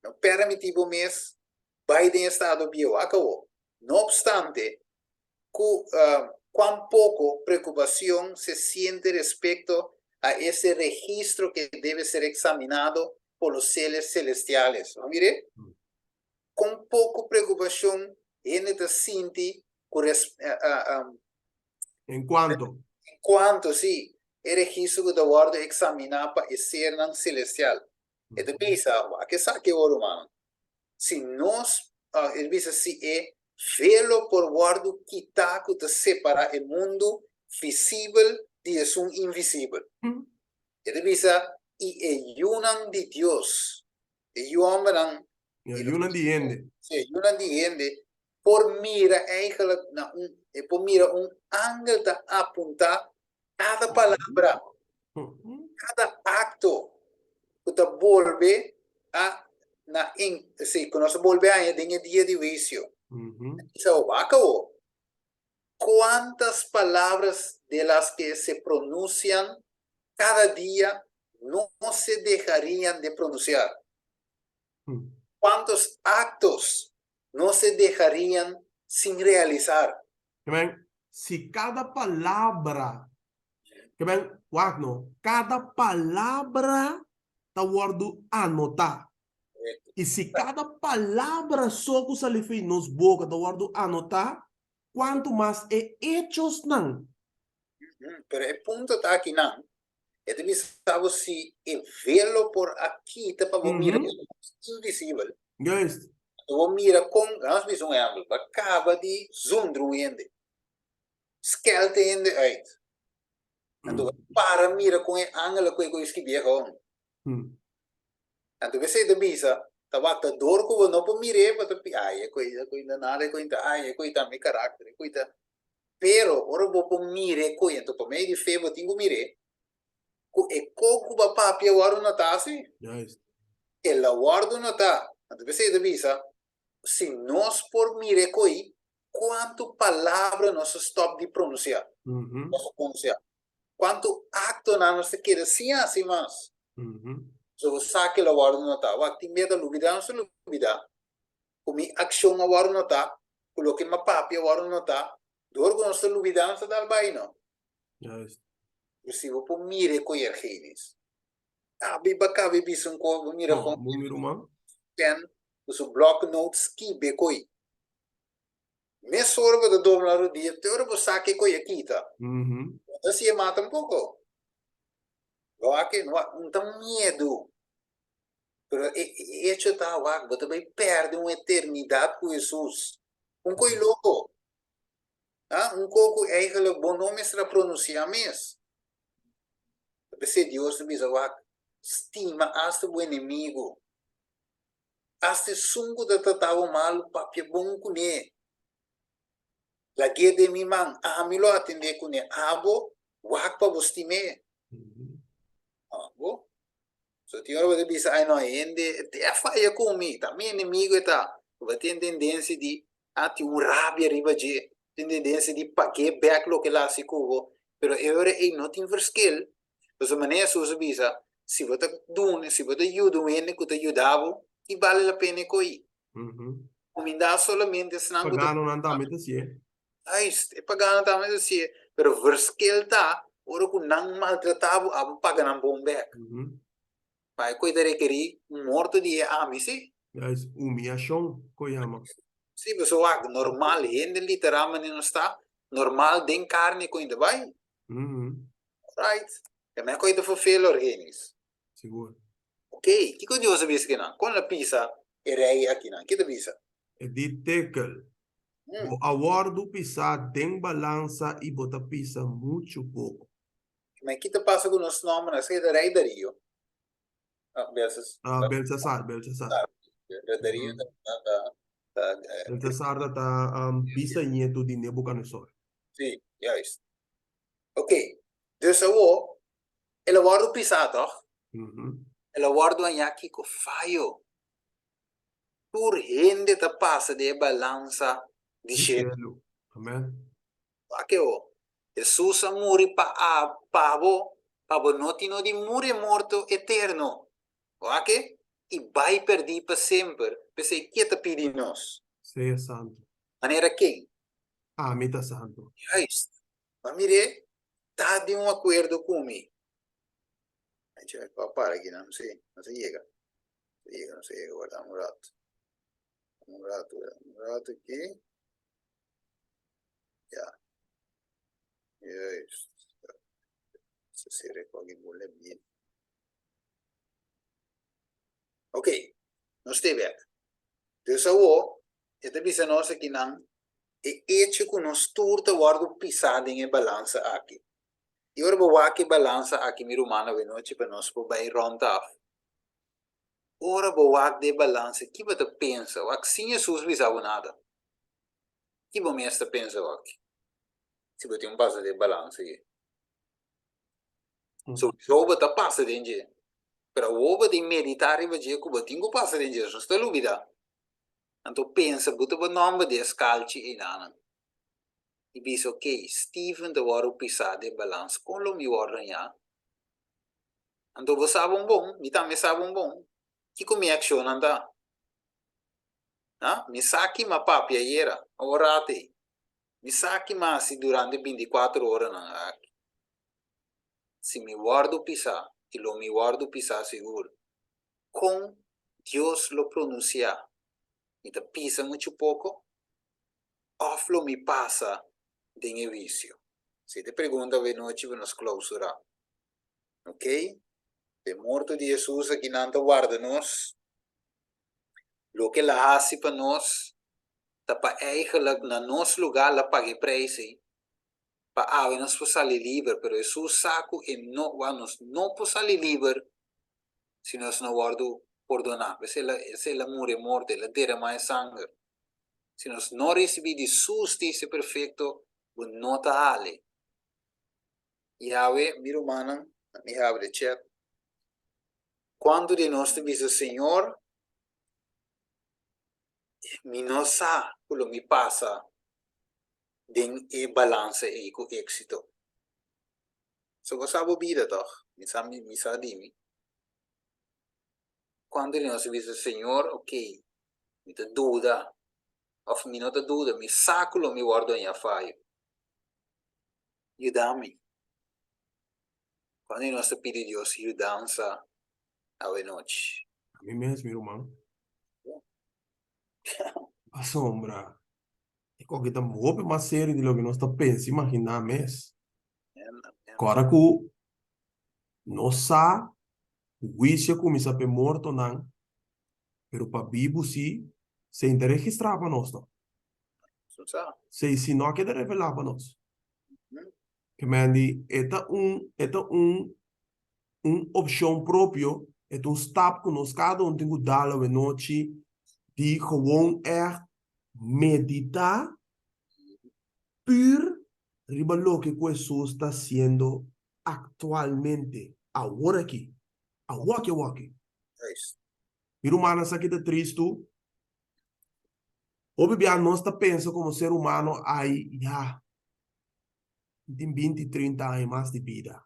No permití bo mes bai den estado bieu. Akabó. No obstante, ku kuan poko preocupacion se siente respecto a ese registro que debe ser examinado por los seres celestiales. Bo mire? Kon poko preocupacion hende ta sinti ku res, En cuanto. En cuanto, sí, e registro ku ta wòrdu examiná pa e sernan celestial. E ta bisa, wak esaki awor, rumannan. Si nos, e ta bisa si e velo por wòrdu kitá ku ta separá e mundu visibel di esun invisibel. E ta bisa, i e yunan di Dios, e yu hòmbernan, E yunan di hende. Sí, e yunan di hende por mira eigenlijk na un, e por mira un angel ta apuntá kada palabra, kada akto ku ta bolbe a na in, sí, ku nos ta bolbe haña den e dia di huisio. Bisa wak awor, kuantas palabras de las ke se pronuncian kada dia no se dejarían de pronunciar? Kuantos aktos no se dejarían sin realisar? Amen. Si kada palabra, amen, wak no, kada palabra ta wòrdu anotá. I si kada palabra so ku sali for di nos boka ta wòrdu anotá, kuantu mas e echosnan. Pero e punto ta akinan, e ta bisa bo si e velo por a kita pa bo mira e kos invisibel. Juist. Anto bo mira kon, laat nos bisa un ehempel, bo a kaba di zundra un hende, skèlt e hende uit. Anto bo a para mira kon e angel a kohe ku e skibié gou. Anto p'esei ta bisa. Ta wak ta dor ku bo no por mir'é, bo ta pi, ai, e koi, e koi no nada, e koi ta, ai, e koi ta mi karakter, e koi ta. Pero ora bo por mira e koi, anto pa medio di fe bo tin ku mir'é, ku e kos ku bo a papia a wòrdu notá si. Juist. El a wòrdu notá. Anto p'esei ta bisa, si nos por mira e koi, kuantu palabra nos a stòp di pronunsiá? Nos a pronunsiá. Kuantu aktonan nos ta keda sin hasi mas? So bo sa ku el a wòrdu notá. Wak, tin bia ta lubidá, nos ta lubidá ku mi akshon a wòrdu notá, ku loke mi a papia a wòrdu notá. Dor ku nos ta lubidá, nos ta dal bai, no? Juist. Pero si bo por mira e koe Argenis, abi bo a kaba e bisa un kos, bo mira No, kon bo mi ruman. pen ku su blok notes skibi e koe. Mesora bo ta dobla rodia te ora bo sa ke koe a kita. No ta hasi e mata un poko. Bo wak e, no ta un miedu. Pero e hecho ta wak bo ta bai perde un eternidat ku Hesus. Un koe loko. Ah, un koe ku eigenlijk bo no mester a pronunsia mes. Ta p'esei Dios ta bisa wak, stima asta bo enemigu. Asta esun ku ta trata bo malu, papia bon kuné. Lag'é den mi man, ami lo atendé kuné. Abo, wak pa bo stim'é. Abo. So tin ora bo ta bisa, ai no, e hende e a faya ku mi, ta mi enemigu e ta. Bo tin tendensia di a tin un rabia riba dje, tin tendensia di pag'é bèk loke el a hasi ku bo, pero e ora ei no tin verschil. Pasobra manera Hesus a bisa, si bo ta duna, si bo ta yuda un hende ku ta yuda bo, ki bale la pena e ko'i? Kumindá solamente esnan ku ta. Paganonan tambe ta hasié. Juist, e pagano tambe ta hasié. Pero verschil ta, ora ku nan maltratá bo, abo paga nan bon bèk. Pa e koe ta rekerí un morto di e ami, sí. Juist, humiashon ku yama. Sí, pasobra wak, normal, hende literal manera nos ta, normal den karni ku ta bai. Right. E men koe ta fulfill Orgenis. Sigur. Ok, kiko Dios a bisa kinan? Kon el a pisa e rei akinan? Ki ta bisa? E di tekel, Bo a wòrdu pisá den balansa i bo ta pisa muchu poko. Ma ki ta pasa ku nos nòmbernan? Esaki ta rei Darío. Ah, Belsas. Ah, Belsasar, Belsasar. Darío ta, ta, ta, ta, Belsasar ta ta um, bisañetu di Nebuchadnezzar. Sí, juist. Ok, dus awor, el a wòrdu pisá, tòg? El a wòrdu hañá kiko? Fayo. Tur hende ta pasa den e balansa di shelu. Amen. Wak o, Hesus a muri pa a pa bo, pa bo no tin no di muri e morto eterno. Wak e, i bai perdí pa semper. P'esei ke ta pidi nos? Sea santu. Manera ken? Ami ta santu. Juist. Ma mir'é ta den un akuerdo ku mi. Echa pa para aki nan, no sé, no ta yega. No ta yega, no ta yega, warda un rato. Un rato, un rato aki. Ya. Juist. Se sere ku aki bole bien. Ok, nos te bek. Dus awo, e ta bisa nos akinan e echo ku nos tur ta wòrdu pisá den e balansa aki. I ora bo wak e balansa aki, mi ruman, awenochi pa nos por bai rònt af. Ora bo wak den e balansa, ki bo ta pensa? Wak sin Hesus bisa bo nada. Ki bo mes ta pensa wak si bo tin un pasa den e balansa ei? Souso bo ta pasa den dje, pero awor bo tin meditá riba dje ku bo tin ku pasa den dje, nos ta lubidá. Anto pensa bo ta bo nòmber di e skalchi einanan i bisa, ok, Steven ta wòrdu pisá den balans, kon lo mi wòrdu hañá? Anto bo sa bon bon, mi tambe sa bon bon, kiko mi akshonnan ta. Ha? Mi sa ki m'a papia ayera, awor rato ei. Mi sa ki m'a hasi durante bintikuater oranan aki. Si mi wòrdu pisá, i lo mi wòrdu pisá sigur, kon Dios lo pronunsiá? Mi ta pisa muchu poko òf lo mi pasa den e wisio? Si ta e pregunta awenochi pa nos klousurá. Ok? E morto di Hesus akinan ta warda nos. Loke el a hasi pa nos ta pa eigenlijk na nos lugá el a paga e preis ei pa awe nos por sali liber, pero Hesus sa ku e no, nos no por sali liber si nos no wòrdu. Pordoná. P'esei el a, esei el a muri e morto, el a derramá e sanger. Si nos no risibí di Su hustisia perfekto, bo no ta hali. Yahweh, mi rumannan, mi habri e chat. Kuantu di nos ta bisa, Señor, mi no sa ku lo mi pasa den e balansa ei ku éksito. So bo sa bo bida tòg? Mi sa mi sa di mi. Kuantu di nos a bisa, Señor, okey, mi ta duda, òf mi no ta duda, mi sa ku lo mi wòrdu haña fayo. Yuda mi. Kuantu di nos ta pidi Dios yudansa awenochi? Ami mes, mi ruman. Pasobra e koki ta hopi mas serio di loke nos ta pensa imaginá mes. Kòrda ku nos sa ku huisio a kuminsá pa e mortonan, pero pa bibu sí, sei ta registrá pa nos no. Sei si no a keda revelá pa nos. Ke men di e ta un e ta un un opshon propio, e ta un stap ku nos kada un tin ku dal awenochi di gewoon ègt meditá pur riba loke ku Hesus ta hasiendo aktualmente, awor aki, awoki awoki. Mi rumannan sa ki ta tristu? Hopi bia nos ta pensa komo ser humano, ai ya, mi tin binti, trinta aña mas di bida.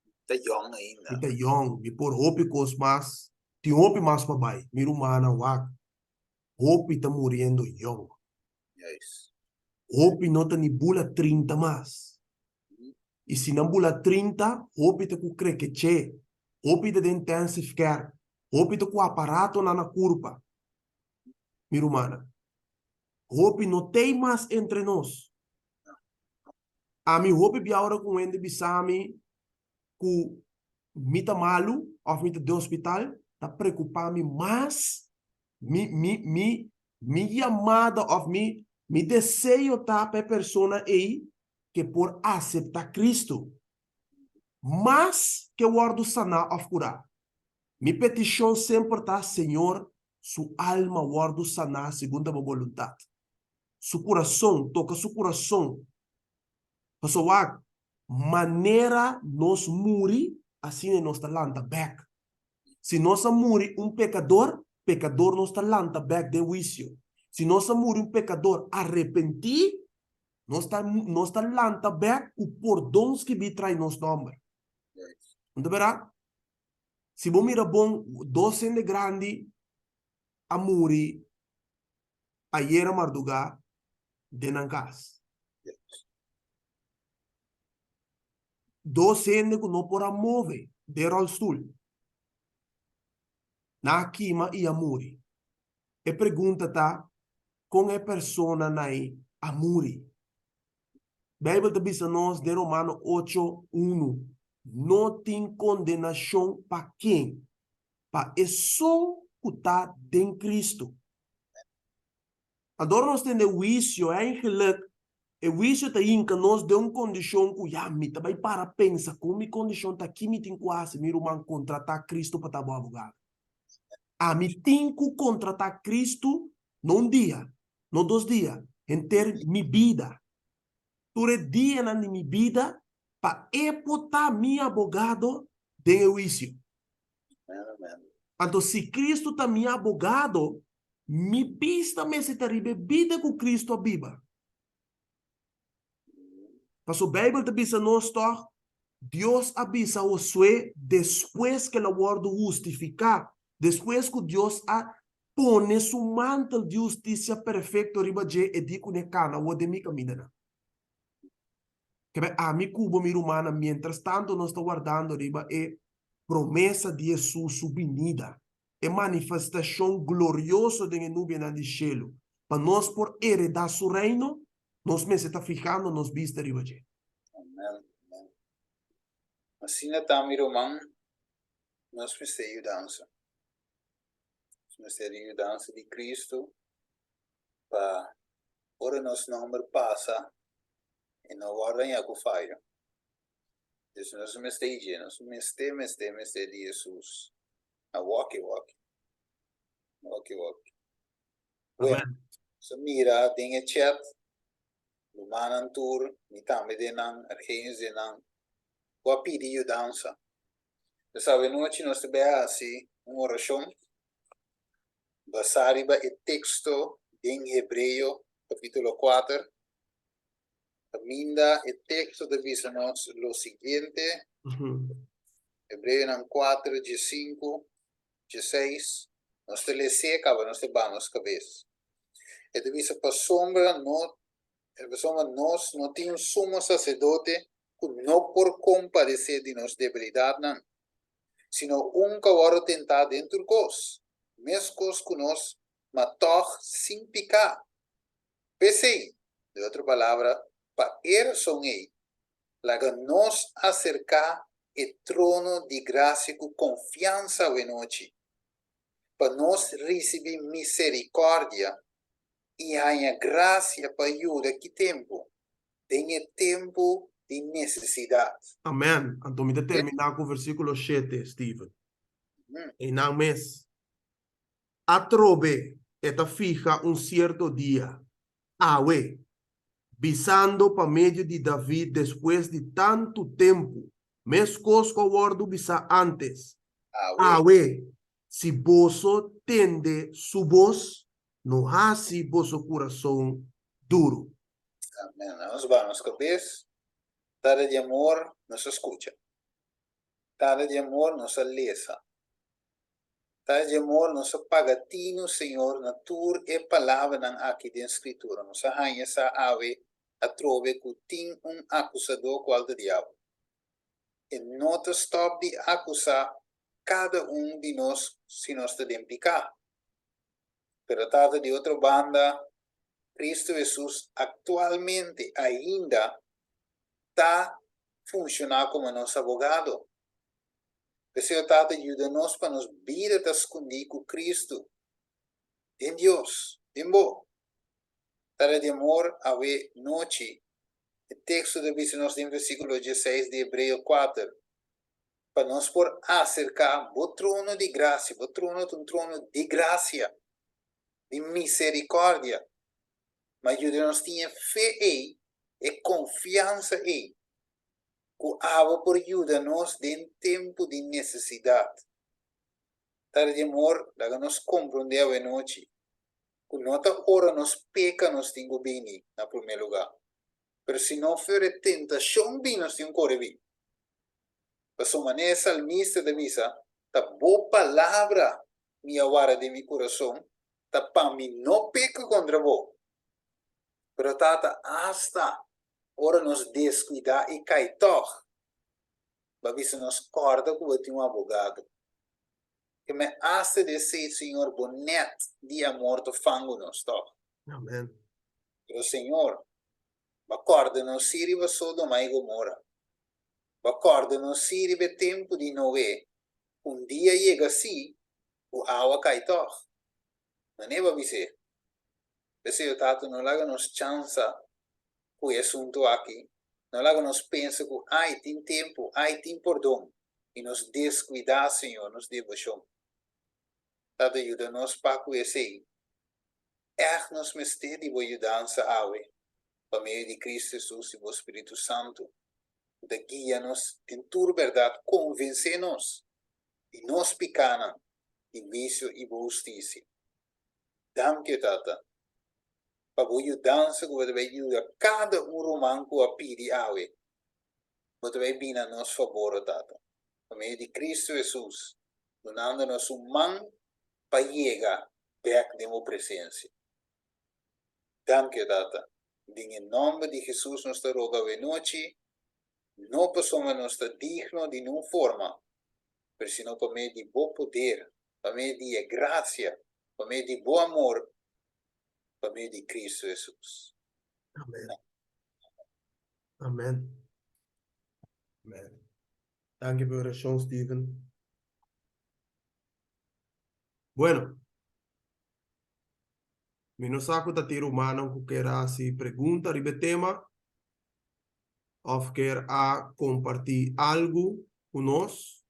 Mi ta yòn ainda. Mi ta yòn, mi por hopi kos mas, tin hopi mas pa bai. Mi rumannan wak, Hopi ta muriendo yong. Hopi no ta ni bula 30 mas. I si nan bula 30, hopi ta ku krekeche. Hopi ta den intensive care. Hopi ta ku aparatonan na kurpa. Mi rumannan, hopi no t'ei mas entre nos. Ami hopi bia ora ku un hende bisa mi ku mi ta malu òf mi ta den hospital, ta preokupá mi mas. Mi, mi, mi, mi yamada òf mi, mi deseo ta pa e persona ei ke por aseptá Kristu mas ke wòrdu saná òf kurá. Mi petishon semper ta, Señor, su alma wòrdu saná segun ta bo boluntat. Su kurason, toka su kurason. Pasobra wak, manera nos muri, asina nos ta lanta bèk. Si nos a muri un pekador, pekador nos ta lanta bèk den huisio. Si nos a muri un pekador arepentí, nos ta nos ta lanta bèk ku pordon skibí trai nos nòmber. No ta bèrdat? Si bo mira bon, dos hende grandi a muri ayera mardugá den nan kas. Dos hende ku no por a move den ròlstul. Nan a kima i a muri. E pregunta ta, kon e personanan ei a muri? Beibel ta bisa nos den Romano ocho, unu, No tin kondenashon pa ken? Pa esun ku ta den Kristu. Ador nos tende huisio, eigenlijk e huisio ta hinka nos den un kondishon ku ya mi ta bai para pensa kon mi kondishon ta, ki mi tin ku hasi, mi ruman kontratá Kristu pa ta bo abogado. Ami tin ku kontratá Kristu no un dia, no dos dia, henter mi bida. Tur e dianan di mi bida pa e por ta mi abogado den e huisio. Anto si Kristu ta mi abogado, mi bista mester ta riba e bida ku Kristu a biba. Pasobra Beibel ta bisa nos tòg, Dios a bisa Josué despues ku el a wòrdu hustifiká, despues ku Dios a pone su mantel di hustisia perfekto riba dje, e di kuné, Kana awor den mi kamindanan. Kebé ami ku bo, mi rumannan, miéntras tantu nos ta wardando riba e promesa di Hesus su binida, e manifestashon glorioso den e nubianan di shelu, pa nos por eredá su Reino, nos mester ta fihando nos bista riba dje. Amèn, amèn. Asina ta, mi ruman, nos mester yudansa. Nos mester di yudansa di Kristu pa ora nos nòmber pasa e no wòrdu hañá ku fayo. Dus nos mester i dje, nos mester, mester, mester di Hesus. A woki, woki. Oki oki. Bueno, nos a mira den e chat, rumannan tur, mi tambe den nan, Argenius den nan, ku a pidi yudansa. Pues awenochi nos ta bai hasi un orashon basá riba e teksto den Hebreo kapítulo kuater, kaminda e teksto ta bisa nos lo siguiente, Hebreonan kuater diesinku, dieseis, nos ta les'é kaba nos ta baha nos kabes. E ta bisa, Pasobra no, pasobra nos no tin un sumo saserdote ku no por kompadesé di nos debilidatnan, sino un ku a wòrdu tentá den tur kos, meskos ku nos, ma tòg sin piká. P'esei, den otro palabra, pa e rason ei, laga nos aserká e trono di grasia ku konfiansa awenochi, pa nos risibí miserikòrdia i haña grasia pa yuda ki tempu, den e tempu di nesesidat. Amèn. Anto mi ta terminá ku versíkulo shete, Steven. Einan mes. Atrobe e ta fiha un sierto dia, awe, bisando pa medio di David despues di tantu tempu, meskos ku a wòrdu bisá ántes, Awe, si boso tende su bos, no hasi boso kurason duru. Amèn. Nos baha nos kabes. Tata di amor, nos a skucha. Tata di amor, nos a lesa. Ta di amor nos a paga tinu, Señor, na tur e palabranan aki den Scritura. Nos a haña sa awe atrobe cu tin un acusador cual ta diabel. E no ta stop di acusa cada un di nos si nos ta den pica. Pero Tata, di otro banda, Cristo Jesus actualmente ainda ta funciona como nos abogado. P'esei, o Tata, yuda nos pa nos bida ta skundí ku Kristu, den Dios, den Bo. Tata di amor, awe nochi, e teksto ta bisa nos den versíkulo dieseis di Hebreo kuater, pa nos por aserká Bo trono di grasia, Bo trono ta un trono di grasia, di miserikòrdia, ma yuda nos tin e fe ei, e konfiansa ei, ku abo por yuda nos den tempu di nesesidat. Tata di amor, laga nos komprondé awenochi ku no ta ora nos peka nos tin ku bini na promé lugá, pero si no for e tentashon bin nos tin ku kore bin. Pasobra manera e salmista ta bisa, Ta bo palabra mi a wara den mi kurason, ta pa mi no peka kontra bo. Pero Tata, asta Ora nos descuida y cay tog, bo a bisa nos corda cu bo tin un abogado. Ke me hace di esey, Señor, bo net di amor ta fangu nos tog. Amen. Pero Señor, bo a corda nos si riba Sodoma y Gomora. Bo a corda nos si riba e tempo di Noe, cu un dia yega si cu awa cay tog. Mane bo a bis'é? P'esei, o Tata, no laga nos chansa ku e asuntu aki. No laga nos pensa ku, Ai, tin tempu, ai, tin pordon, i nos deskuidá, Señor, nos deboshon. Tata, yuda nos pa ku esei. Ègt nos mester di bo yudansa awe, pa medio di Kristu Hesus i bo Spiritu Santu, ku ta guia nos den tur bèrdat, konvensé nos di nos pikánan, di huisio i bo hustisia. Danki, Tata, pa bo yudansa ku bo ta bai yuda kada un ruman ku a pidi awe. Bo ta bai bini na nos fabor, o Tata, pa medio di Kristu Hesus, dunando nos un man pa yega bèk den bo presensia. Danki, o Tata. Den e nòmber di Hesus nos ta roga awenochi, no pasobra nos ta digno di niun forma, pero sino pa medio di bo poder, pa medio di e gracia, pa medio di bo amor, pa medio di Cristo Jesus. Amen. Amen. Amen. Danki pa e oracion, Steven. Bueno, mi no sa cu ta tin rumannan cu kier a haci pregunta riba e tema of kier a comparti algu cu nos.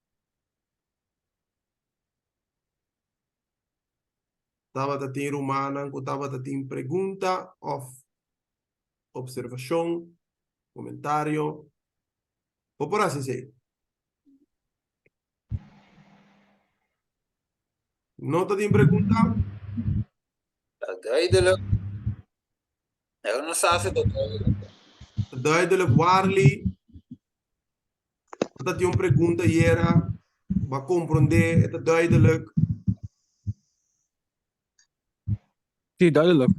Tabata tin rumannan ku tabata tin pregunta òf opservashon, komentario? Bo por hasi esei. No ta tin pregunta? Ta duidelijk. Eu no sa si ta duidelijk. Ta duidelijk, Warly. Ta tin un pregunta yera. Bo a komprondé, e ta duidelijk. Sí, duidelijk.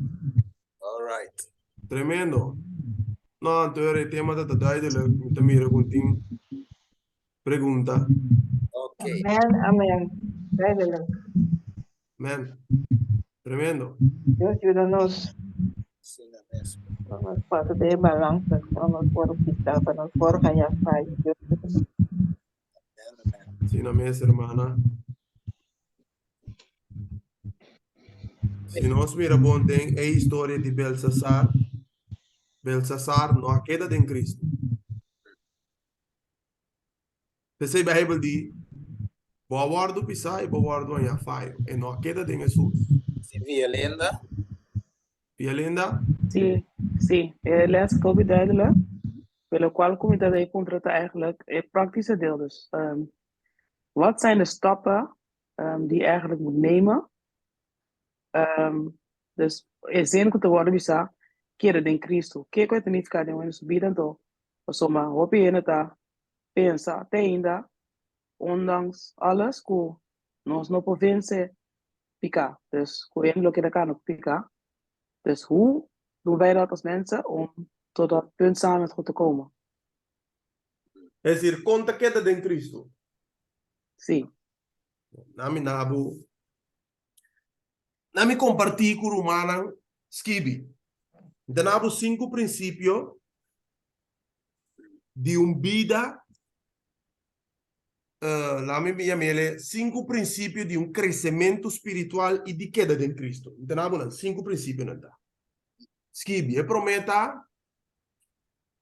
All right. Tremendo. No, anto e tema ta duidelijk. Mi ta mira ku tin pregunta. Ok. Amen, amen. Duidelijk. Amen. Tremendo. Dios yuda nos. Asina mes. Pa nos pasa den e balansa, pa nos por pisa, pa nos por haya fallo. Dios yuda nos. Amen, amen. Asina mes, hermana. Si nos mira bon den e historia di Belsasar, Belsasar no a keda den Cristo. P'esei Bijbel di, Bo a wòrdu pisá i bo a wòrdu hañá fayo. E no a keda den Hesus. Si via Linda. Via Linda? Sí, sí, e les ta hopi duidelijk. Pero locual cu mi ta bay puntra ta eigenlijk e praktische deel. Dus wat zijn de stappen die je eigenlijk moet nemen? Dus e zin cu ta wordo bisa, kere den Cristo. Kico e ta nifica den su bida anto? Pasobra hopi hende ta pensa te ainda, ondanks alles, cu nos no por vence pica. Dus cu hende lo keda cana cu pica. Dus hoe doen wij dat als mensen om tot dat punt samen met God te komen? Es decir, kon ta keda den Cristo? Sí. Na mi nabu Na mi kompartí ku rumannan skibi. Mi ta na bo sinku prinsipio di un bida, laat mi yam'ele sinku prinsipio di un kresementu spiritual i di keda den Kristu. Mi ta na bo nan sinku prinsipionan ta. Skibi, e promé ta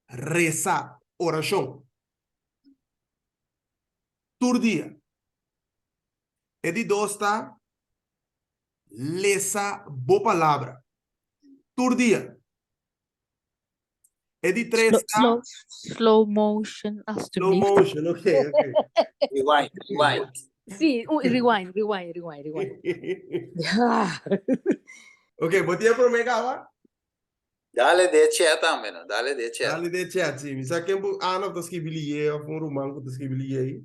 resa, orashon, tur dia. E di dos ta lesa bo palabra tur dia. E di tres ta Slow, slow motion, Slow alstublieft. motion, oké, oké. Rewind, rewind. Sí, un rewind, rewind, rewind, rewind. Ja. Oké, bo tin e promé kaba? Dale de chat tambe, no? Dale de chat. Dale de chat, sí. Mi sa ken bo Ana ta skibi liye of un ruman ku ta skibi liye ei.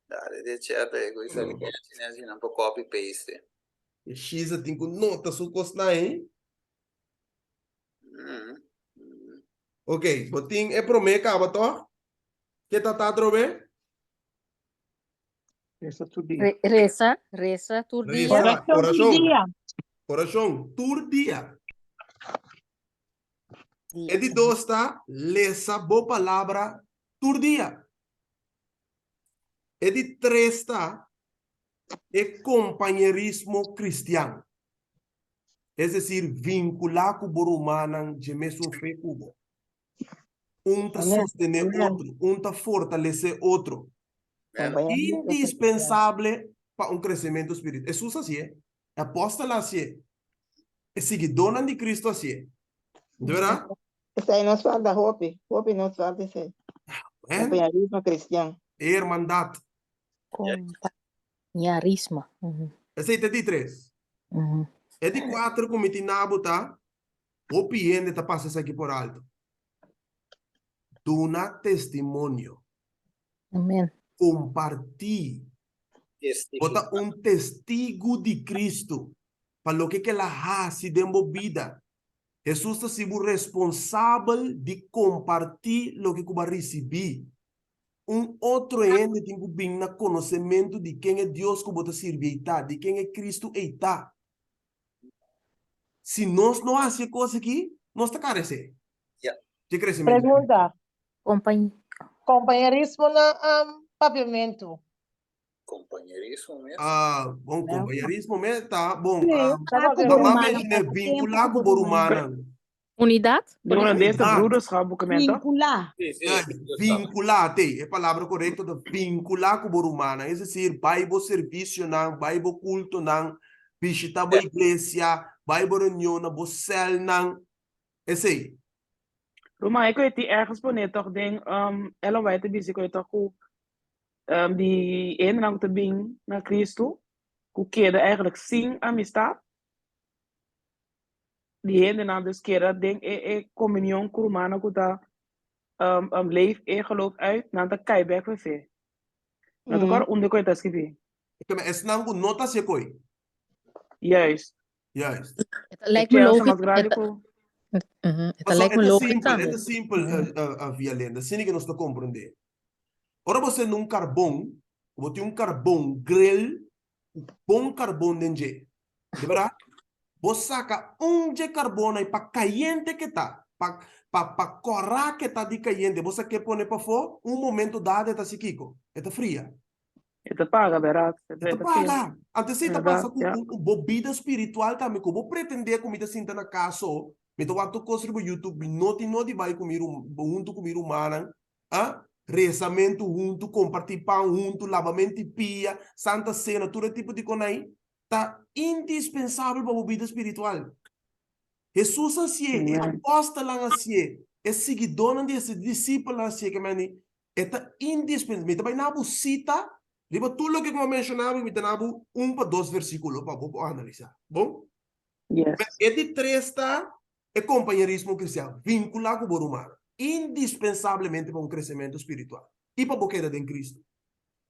Dale de chat e ku isa li kechi ne asina pa copy paste. E Shiza tin ku nota su kosnan ei. Mm. Mm. Ok, bo tin e promé kaba tòg? Ke ta ta atrobe? Resa tur dia. Re- Resa, resa tur dia. Resa, Orashon tur orashon. dia. Orashon tur dia. Dia. E di dos ta lesa bo palabra tur dia. E di tres ta e kompañerismo kristian, es desir vinkulá ku bo rumannan dje mesun fe ku bo. Un ta sostené otro, un ta fortalesé otro. Indispensable pa un kresementu spiritual. Hesus hasié, e apòstelnan hasié, e siguidónan di Kristu hasié. No ta bèrdat? Esei nos falta hopi, hopi nos falta esei. Compañerismo cristian. E hermandad. Compañerismo. Esei ta e di tres. E di kuater ku mi tin na bo ta, hopi hende ta pasa esaki por alto. Duna testimonio. Amen. Kompartí. Bo ta un testigu di Kristu pa loke ku el a hasi den bo bida. Hesus ta hasi bo responsabel di kompartí loke ku bo a risibí. Un otro hende tin ku bin na konosementu di ken e Dios ku bo ta sirbi ei ta, di ken e Kristu ei ta. Si nos no hasi e kos aki, nos ta karesé dje kresementu. Pregunta. Kompañ. Kompañerismo na papiamentu. Compañerismo mes. Ah, bon, compañerismo mes ta bon. Sí, Ah, ta ma papiamentu. ma mencioné vinculá ku bo rumannan. Unidad? De holandés ta Unidad. broederschap boekemento. Vinculá. Sí, sí, Ja, broederschap. vinculá, te, e palabra korekto ta vinculá ku bo rumannan. Es decir, bai bo servisionan, bai bo kultonan. Bishita bo iglesia, bai bo reunionnan, bo sèlnan, esei. Ruman, e ku e tin ergens pone tòg den Ellen White ta bisa ku e tòg ku di e hendenan ku ta bin na Kristu ku keda eigenlijk sin amistat di hendenan dus keda den e e komunion ku rumannan ku ta leef e geloof uit nan ta kai bek for fe. No ta kòrda unda ku e ta skibí. Esnan ku no ta hasi e koi. Juist. Juist. E ta lijkt me Chelsea logisch. mas grandi E ta, ku e ta Paso lijkt e me ta logisch simpel, e tambe. ta simpel, Vialenda, asina ke nos ta komprendé. Ora bo sende un karbon, bo tin un karbon grill ku bon karbon den dje, di bèrdat? Bo saka un dje karbon ei pa kayente ke ta, pa pa pa kòrá ke ta di kayente, bo sak'é pone pafó, un momento dado e ta hasi kiko? E ta fria. E ta paga, bèrdat? E E ta ta fria. paga. Anto esei ta Bèrdat, pasa ku ya. ku bo bida spiritual tambe, ku bo pretendé ku mi ta sinta na kas so, mi ta wak tur kos riba YouTube, mi no tin nodi bai ku mi rum huntu ku mi rumannan, ah, rezamentu huntu, kompartí pan huntu, labamentu di pia, santa sena, tur e tipo di kon ei ta indispensabel pa bo bida spiritual. Hesus a hasié, e Amen. apòstelnan a hasié, e siguidónan di Hesus, e disipelnan a hasié, ke mende E ta indispensabel. Mi ta bai na bo sita riba tur loke ku mi a menshoná mi ta na bo un pa dos versíkulo pa bo por analisá. Bon? Yes. E di tres ta e kompañerismo kristian, vinkulá ku bo rumannan, indispensablemente pa un kresementu spiritual i pa bo keda den Kristu.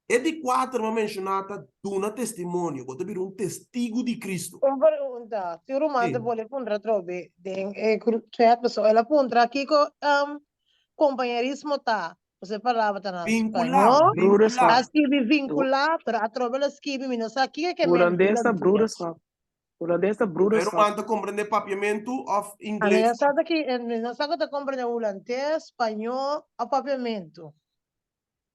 E di kuater mi a menshoná ta duna testimonio, bo ta bira un testigu di Kristu. Un pregunta, si un ruman ta Sí. bole puntra atrobe den e group chat, pasobra el a puntra kiko Compañerismo ta, pues e palabra ta na Vinculá, spañó. Broederschap. A skibi vinculá, pero atrobe lo skibi, mi no sa kiko ke men Hulandes ta hulandes. broederschap. Hulandes ta Pero broederschap. man ta comprende papiamentu of A mi ingles? no sa ta ki, mi no sa ku ta comprende hulandes, spañó of papiamentu.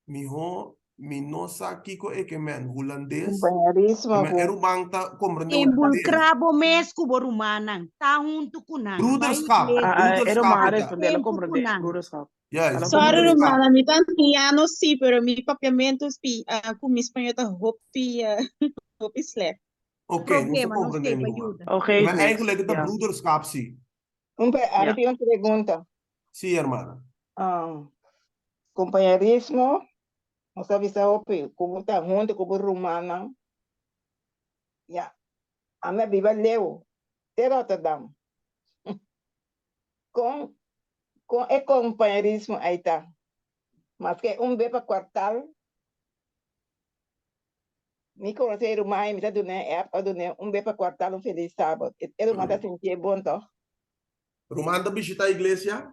Miho mi no sa kiko e ke men hulandes. Compañerismo Men ku e ruman ta comprende hulandes. Involucrá bo mes ku bo rumannan, ta huntu ku nan, bai Broederschap, iglesia, Ah, ah, e broederschap ruman a e ta. respondé, el a tempu ku comprendé, nan. broederschap. Juist, El a Sorry, comprendé. broederschap. Romana, mi ta antiano sí, pero mi papiamento is pi, ah, ku mi spañó ta hopi, ah, hopi slecht. Oké, nos ta Problema, nos comprende t'ei mi pa ruman. yuda. Oh, geeft Maar niks. eigenlijk e ta Ja. broederschap sí. Un pe, ami Ja. tin un pregunta. Sí, hermana. Um, compañerismo, nos a bisa hopi, ku bo ta huntu ku bo rumannan. Ya, ami a biba leu, te Rotterdam. Kon, kon e compañerismo ei ta? Maske un be pa kwartal, mi konosé e ruman ei, mi ta dun'é app, a dun'é un be pa kwartal un felis sabado. E ruman ta sintié bon tòg? Ruman ta bishita iglesia?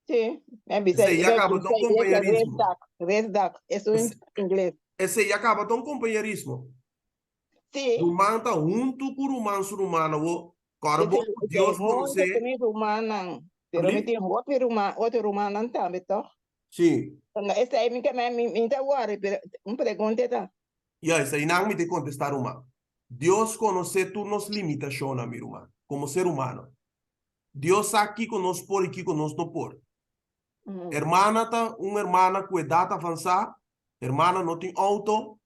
Sí, mi a bisa Esei ya kaba ta un kompañerismo. Resdak, resdak, es un ingles. Esei ya kaba ta un kompañerismo. Sí. Ruman ta huntu ku ruman su ruman awo. Kòrda bo ku Dios konosé. Huntu ku mi rumannan. Pero mi tin hopi ruman, otro rumannan tambe tòg? Sí. No, esei mi ta, mi ta wòri, pero un pregunta ta. Ya, eseinan mi ta kontestá ruman. Dios konosé tur nos limitashonnan, mi ruman, komo ser humano. Dios sa kiko nos por i kiko nos no por. Hermana ta un hermana ku edat avansá, hermana no tin outo,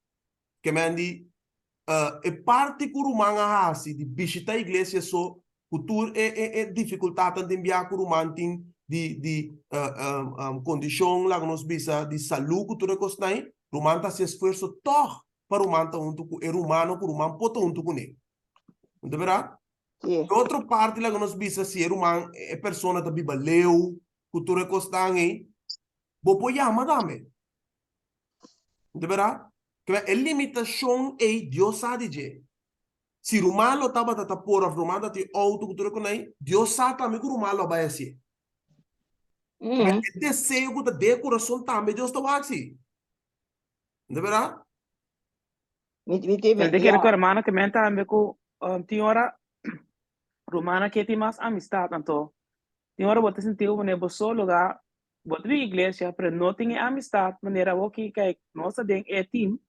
ke men di e parti ku ruman a hasi di bishita iglesia so ku tur e e e difikultatnan den bia ku ruman tin di di kondishon laga nos bisa di salú ku tur e kosnan ei, ruman ta hasi esfuerso tòg pa ruman ta huntu ku e rumannan ku ruman por ta huntu kuné. No ta bèrdat? Sí. E otro parti laga nos bisa si e ruman e persona ta biba leu ku tur e kosnan ei, bo por yama tambe. No ta bèrdat? Kibè e limitashon ei Dios sa di dje. Si ruman lo tabata ta por òf ruman ta tin outo ku tur e kosnan ei, Dios sa tambe ku ruman lo a bai hasié. Kibè e deseo ku ta den e kurason tambe Dios ta wak si. No ta bèrdat? Mi, mi te, Pero te kere ya. ku hermano ke men tambe ku um, tin ora rumana ke tin mas amistad anto tin ora bo ta sinti bo manera bo so lugar bo ta bin iglesia pero no tin e amistad manera awor ki kijk nos ta den e team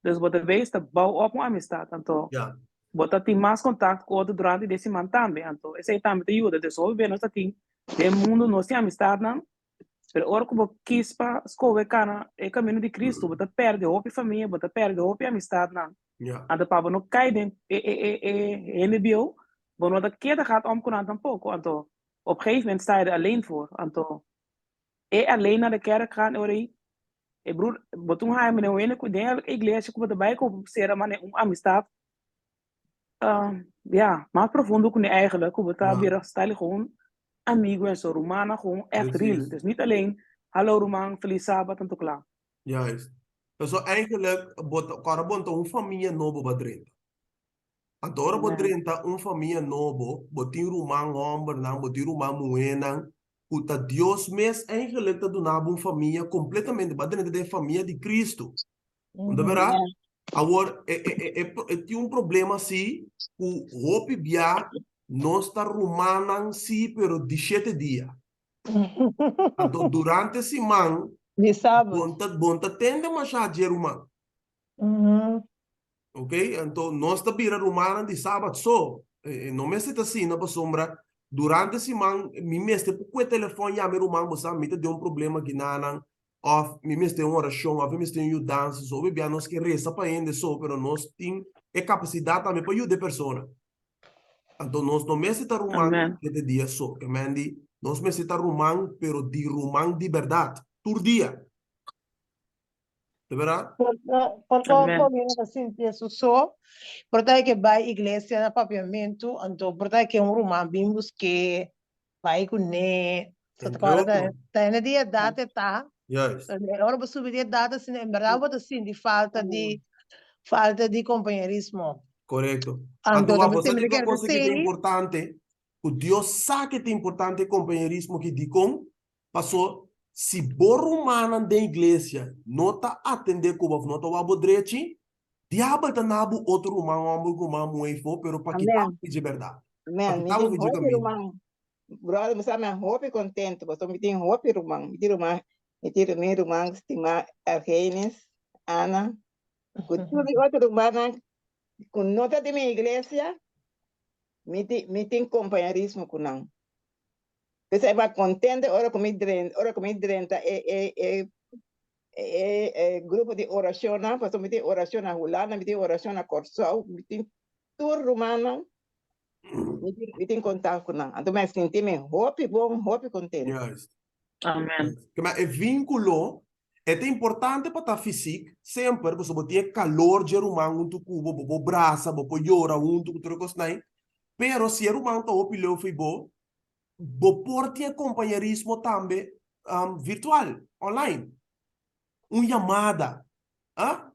dus bo ta beis ta bou op un amistad anto Ja. bo ta tin mas contact ku otro durante di e siman tambe anto esei tambe ta yuda dus hopi bes nos ta tin den mundo nos tin amistadnan Pero ora ku bo kis pa skohe kana e kamino di Kristu, bo ta pèrdè hopi famia, bo ta pèrdè hopi amistatnan. Ja. Anto pa bo no kai den e e e e hende bieu, bo no ta keda gaat om ku nan tampoko. Anto op gegeven moment sta je er alleen voor. Anto e alleen naar de kerk gaan ora ei, e broer, bo tin un haña mene un hende ku den e iglesia ku bo ta bai ku sera mane un amistad ya, mas profundo ku ne eigenlijk, ku bo ta bira style gewoon amigo en so, rumannan gewoon echt real. Dus niet alleen hallo ruman, feliz sabat en to kla. Juist. Paso eigenlijk bo ta ora bo ta un famia nobo bo a drenta. Anto ora bo drenta un famia nobo, bo tin ruman hombernan, bo tin ruman muhénan, ku ta Dios mes eigenlijk ta duna bo un famia kompletamente, bo a drenta den e famia di Cristo. Bo ta bera? Awor, e, e, e, e, e tin un problema si, ku hopi bia nos ta rumannan si, pero di shete dia. Anto durante siman, Di sabat. bon ta, bon ta tende masha dje ruman. Ok, anto nos ta bira rumannan di sabat so. E, e no mester ta asina pasobra durante siman mi mester por kue telefòn yama e ruman, bo sa mi ta den un problema kinanan, òf mi mester un orashon, òf mi mester un yudansa. So hopi bia nos ke resa pa hende so, pero nos tin e kapasidat tambe pa yuda e persona. Anto nos no mester ta ruman Amen. shete dia so. Ke men di, nos mester ta ruman, pero di ruman di bèrdat, tur dia. De bèrdat? Por ta, por ta Amen. Paulina ta sinti su so, por ta ke bai iglesia na papiamentu, anto por ta ke un ruman bin busk'é, bai kuné. So ta Entre kòrda ta, otro. ta hende di edat e ta. Juist. E ora bo subi di edat asina, en bèrdat bo ta sinti falta di, falta di kompañerismo. Korekto. Anto Anto ta wak, bo sa mi kiko kere cosa ki ta sey. importante? Ku Dios sa ke ta importante e kompañerismo ki dikon? Paso, si bo rumannan den iglesia no ta atendé ku bo òf no ta wak bo drechi, diabel ta na bo otro ruman hòmber ku ruman muhé afó, pero pa kita Amèn. bo dje bèrdat. Pa Amèn. Mi kita bo tin dje hopi kaminda. ruman. Brother, mi sa mi a hopi contento pasobra mi tin hopi ruman. Mi tin ruman, mi tin mi ruman stimá Argenis, Ana, ku tur di otro rumannan ku no ta di mi iglesia, mi tin mi tin kompañerismo ku nan. P'esei mi a contento ora ku mi dren ora ku mi drenta e e e e e grupo di orashonnan, pasobra mi tin orashon na Hulanda, mi tin orashon na Kòrsou, mi tin tur rumannan Mi tin, mi tin kontak ku nan. Anto mi a sinti mi hopi bon, hopi kontentu. Juist. Amen. Ke ma e vínkulo e ta importante pa ta fysiek semper, pasobra bo tin e kalor dje ruman huntu ku bo, bo por brasa, bo por yora huntu ku tur e kosnan ei. Pero si e ruman ta hopi leu fo'i bo, bo por tin e kompañerismo tambe virtual, online. Un yamada. Ah?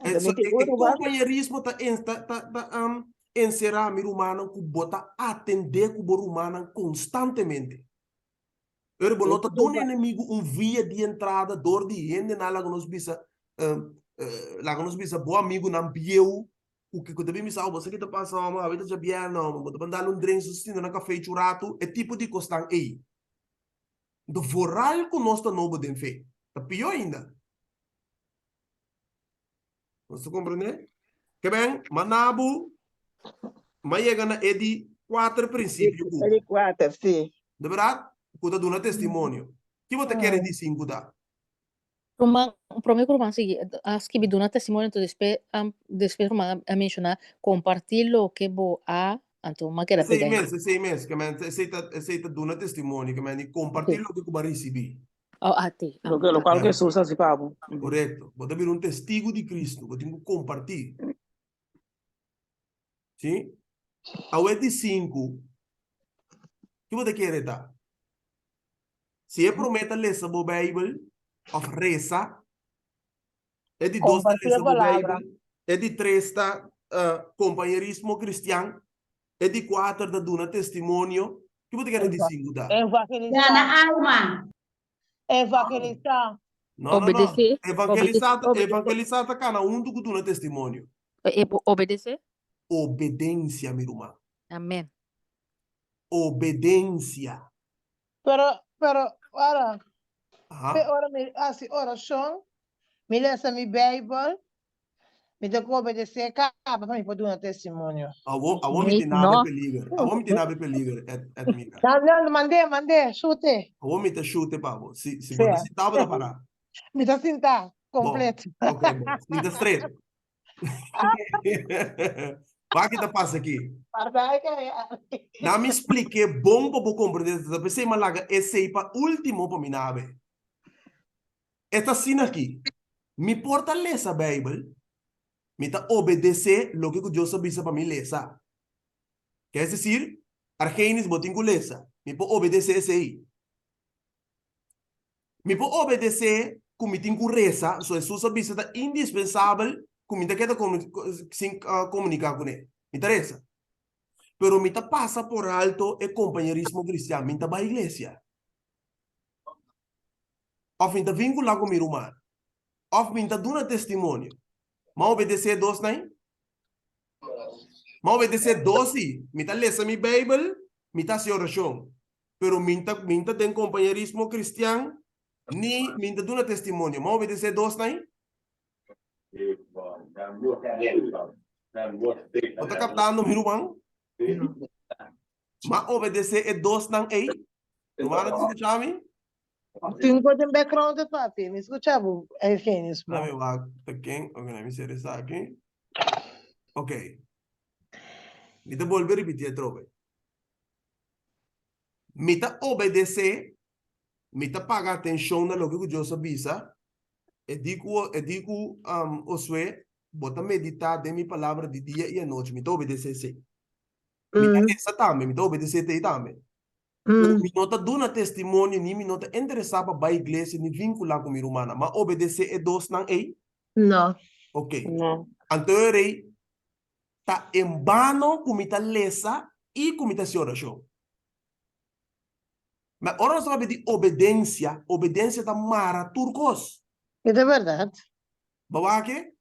Anto So, mi tin e, un e ruman. kompañerismo ta, en, ta, ta, ta um, enserá mi rumannan ku bo ta atendé ku bo rumannan konstantemente. Pero bo Mi no ta tin duna ruman. enemigu un via di entrada dor di hendenan laga nos bisa, um, eh, laga nos bisa bo amigunan bieu ku ku ta bin bisa, oh, bo sa ki ta pasa, homber, awe ta djabièrnè, homber, bo ta ban dal un drink, so sinta na kafé chu ratu, e tipo di kosnan ei. Anto vooral ku nos ta nobo den fe, ta pió ainda. Nos ta komprendé? Ke ben, manabu, ma yega na e di kuater prinsipio ku. E di kuater, si. De bèrdat, ku ta duna testimonio. Ki bo ta kere di sinku ta? Ruman, promé ku ruman sigui, a skibi duna testimonio, anto despues, despues ruman a menshoná kompartí loke bo a, anto mi a keda Esei pega mes, esei mes, ke men, esei ta, esei ta duna testimonio, ke men di kompartí loke ku bo a risibí. Oh, a ti. Ah, Loke, lokual ku Hesus a hasi pa bo. Korekto. Bo ta bira un testigu di Kristu, bo tin ku kompartí. Sí? Awe di sinku, ki bo ta kere ta? Si e promé ta lesa bo Beibel òf resa, e di dos ta Kompartí e lesa bo palabra. Beibel, e di tres ta kompañerismo kristian, e di kuater ta duna testimonio, ki bo ta kere di sinku ta? Evangelisá. Gana alma. Evangelisá. No, no, no. Obedesé. Evangelisá ta, Obedesé. evangelisá ta kana huntu ku duna testimonio. Obedesé. Obedensia, mi ruman. Amén. Obedensia. Pero, pero, ora, Aha. pe ora mi hasi orashon, mi lesa mi Beibel, mi ta ku obedesé kaba pa mi por duna testimonio. Awor, awor mi Mi, tin nabe no. peliger. Awor mi tin nabe peliger, Ed, Edmira. No, no, mandé, mandé, shute. Awor mi ta shute pa bo. Si, si bo ta Sí. sintá, bo ta pará. Mi ta sintá, Bon, kompleto. ok, bon. Sinta stret. Wak ki ta pasa aki. Na mi splik'é bon pa bo komprendé. Ta p'esei mi a laga esei pa último pa mi nabe. E ta asina aki, Mi por ta lesa Beibel, mi ta obedesé loke ku Dios a bisa pa mi lesa. Ke es desir, Argenis, bo tin ku lesa. Mi por obedesé esei. Mi por obedesé ku mi tin ku resa, so Hesus a bisa ta indispensabel ku mi ta keda sin komuniká kuné. Mi ta resa. Pero mi ta pasa por alto e kompañerismo kristian. Mi ta bai iglesia. Òf mi ta vinkulá ku mi ruman. Òf mi ta duna testimonio. Mi a obedesé e dosnan ei? Mi a obedesé dos sí. Mi ta lesa mi Beibel, mi ta hasi orashon. Pero mi ta mi ta den kompañerismo kristian ni mi ta duna testimonio. Mi a obedesé dosnan ei? Bo ta kaptando mi ruman? Mi a obedesé e dosnan ei? Rumannan ta skucha mi? Tin kos den background te papi, mi skucha bo Eugenio bo. Dame wak ta ken, ok na mi sera esaki. Ok. Mi ta bolbe ripiti atrobe. Mi ta obedesé, mi ta paga atenshon na loke ku Dios a bisa. E di ku e di ku um, Josué, bo ta meditá den mi palabra di dia i anochi. Mi ta obedesé esei. Mi ta lesa tambe, mi ta obedesé tei tambe. Pero mi no ta duna testimonio ni mi no ta interesá pa bai iglesia ni vinkulá ku mi rumannan. M'a obedesé e dosnan ei? No. Ok. No. Anto e rei, ta en bano ku mi ta lesa i ku mi ta hasi orashon. Ma ora nos ta papia di obedensia, obedensia ta mara tur kos. E ta bèrdat. Bo wak ke?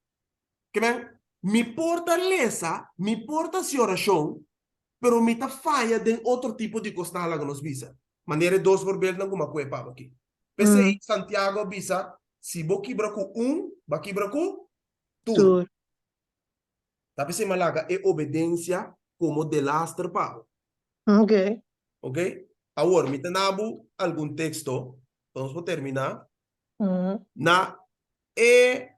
Ke men, mi por ta lesa, mi por ta hasi orashon, pero mi ta faya den otro tipo di kosnan laga nos bisa. Manera e dos voorbeeldnan ku mi a kohe pa bo aki. P'esei Santiago a bisa, si bo kibra ku un, bo a kibra ku tur. Tur. Ta p'esei mi a laga e obedensia komo delaster pa bo. Ok. Ok? Awor, mi ta na bo algun teksto, pa nos por terminá. Na e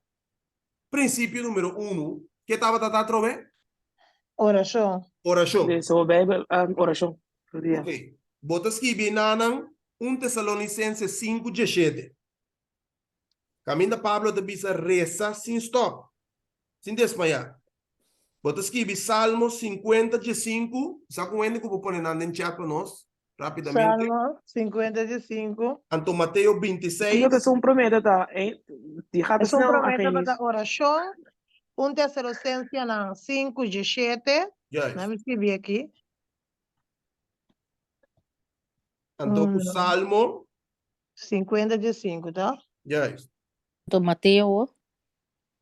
Prinsipio numero unu, ke tabata ta atrobe? Orashon. Orashon. Lesa bo Bijbel, orashon tur dia. Ok. Bo ta skibi enanan 1 Tesalonisense 5:17. Kaminda Pablo ta bisa resa sin stòp, sin desmayá. Bo ta skibi Salmo 50:15, sa ku hende ku bo pone nan den chat pa nos rapidamente. Salmo 55. Anto Mateo 26. Kiko ta esun promé ta ta? Di gata Esun snel promé tabata Argenis. orashon, 1 Tesalonicensenan 5, 17. Juist. Nan mi skibi aki. Anto ku Salmo. 55, ta? Juist. Anto Mateo wo?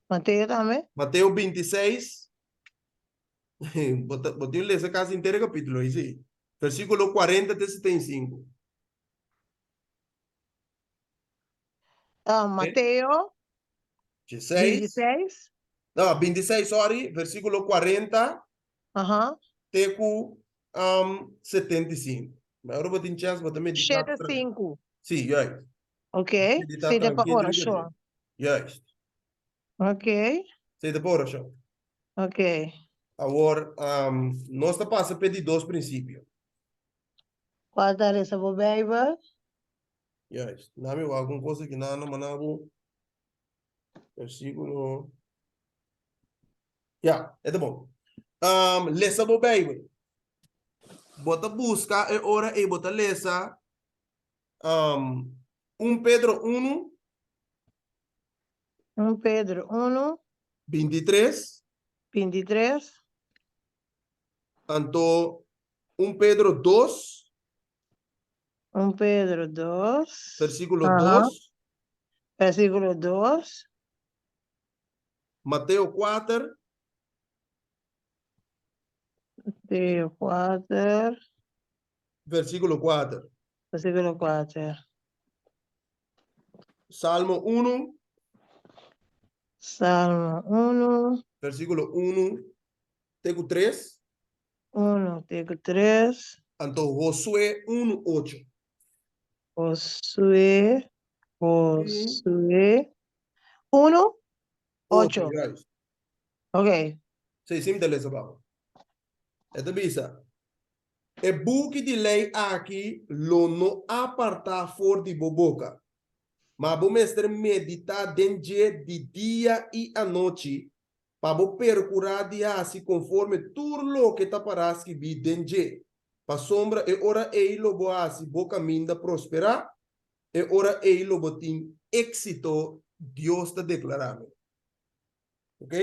Mateo tambe? Mateo 26. Bo ta, bo tin lesa kasi henter e kapítulo ei, sí. Versíkulo 40 te 75. Ah, Mateo 16. 26. No, 26, sorry. Versíkulo 40 Aha. te ku um, 75. Maar ora bo tin chance, bo ta meditá. Shete sinku. Sí, juist. Ok. Meditá Sete pa tranquilo riba orashon. dje. Juist. Ok. Sete pa orashon. Ok. Awor, um, nos ta pasa p'e di dos prinsipio. Kual ta lesa bo Beibel? Juist. Na mi wak un kos aki na no manda bo versíkulo. Ya, e ta bon. Um, lesa bo Beibel. Bo ta buska e ora ei bo ta lesa um, 1 Pedro 1. 1 Pedro 1. 23. 23. Anto 1 Pedro 2. 1 Pedro 2. Versíkulo 2. Versíkulo 2. Mateo 4. Mateo 4. Versíkulo 4. Versíkulo 4. Salmo 1. Salmo 1. Versíkulo 1 te ku 3. 1 te ku 3. Anto Josué 1, 8. Josué, Josué 1, 8. Juist. Ok. Sí, sí mi ta lesa pa bo. E ta bisa, E buki di lei aki lo no apartá for di bo boka, ma bo mester meditá den dje di dia i anochi, pa bo perkurá di hasi konforme tur loke ta pará skibí den dje, pasobra e ora ei lo bo hasi bo kaminda prosperá, e ora ei lo bo tin éksito, Dios ta deklará mi. Ok?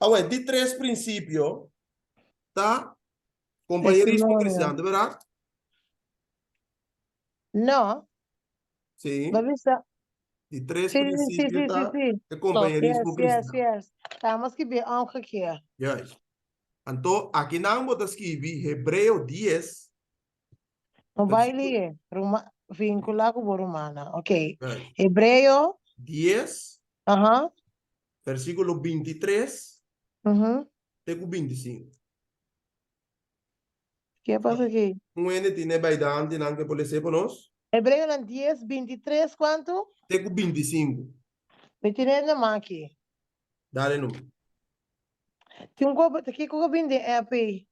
Awe, di tres prinsipio ta kompañerismo Testimonio. kristian, ta bèrdat? No, Sí. bo bisa. Di tres Sí, sí, sí, prinsipio sí, sí, ta sí. e kompañerismo Yes, yes, kristian. yes. Tamos skibi omgekeerd. Juist. Anto, akinan bo ta skibi Hebreo 10, No bai versíkulo lie. Ruma, vinculá ku bo rumannan. Ok. Juist. Hebreo. 10, Aha. Versíkulo 23 Mhm. te ku 25. Ke pasa aki? Un hende tine baidanti nan ke por lese pa nos? Hebreonan 10, 23, kuantu? Te ku 25. Mi tine na man aki. Dale numa. Tin un ko, kiko ku bin den app ei?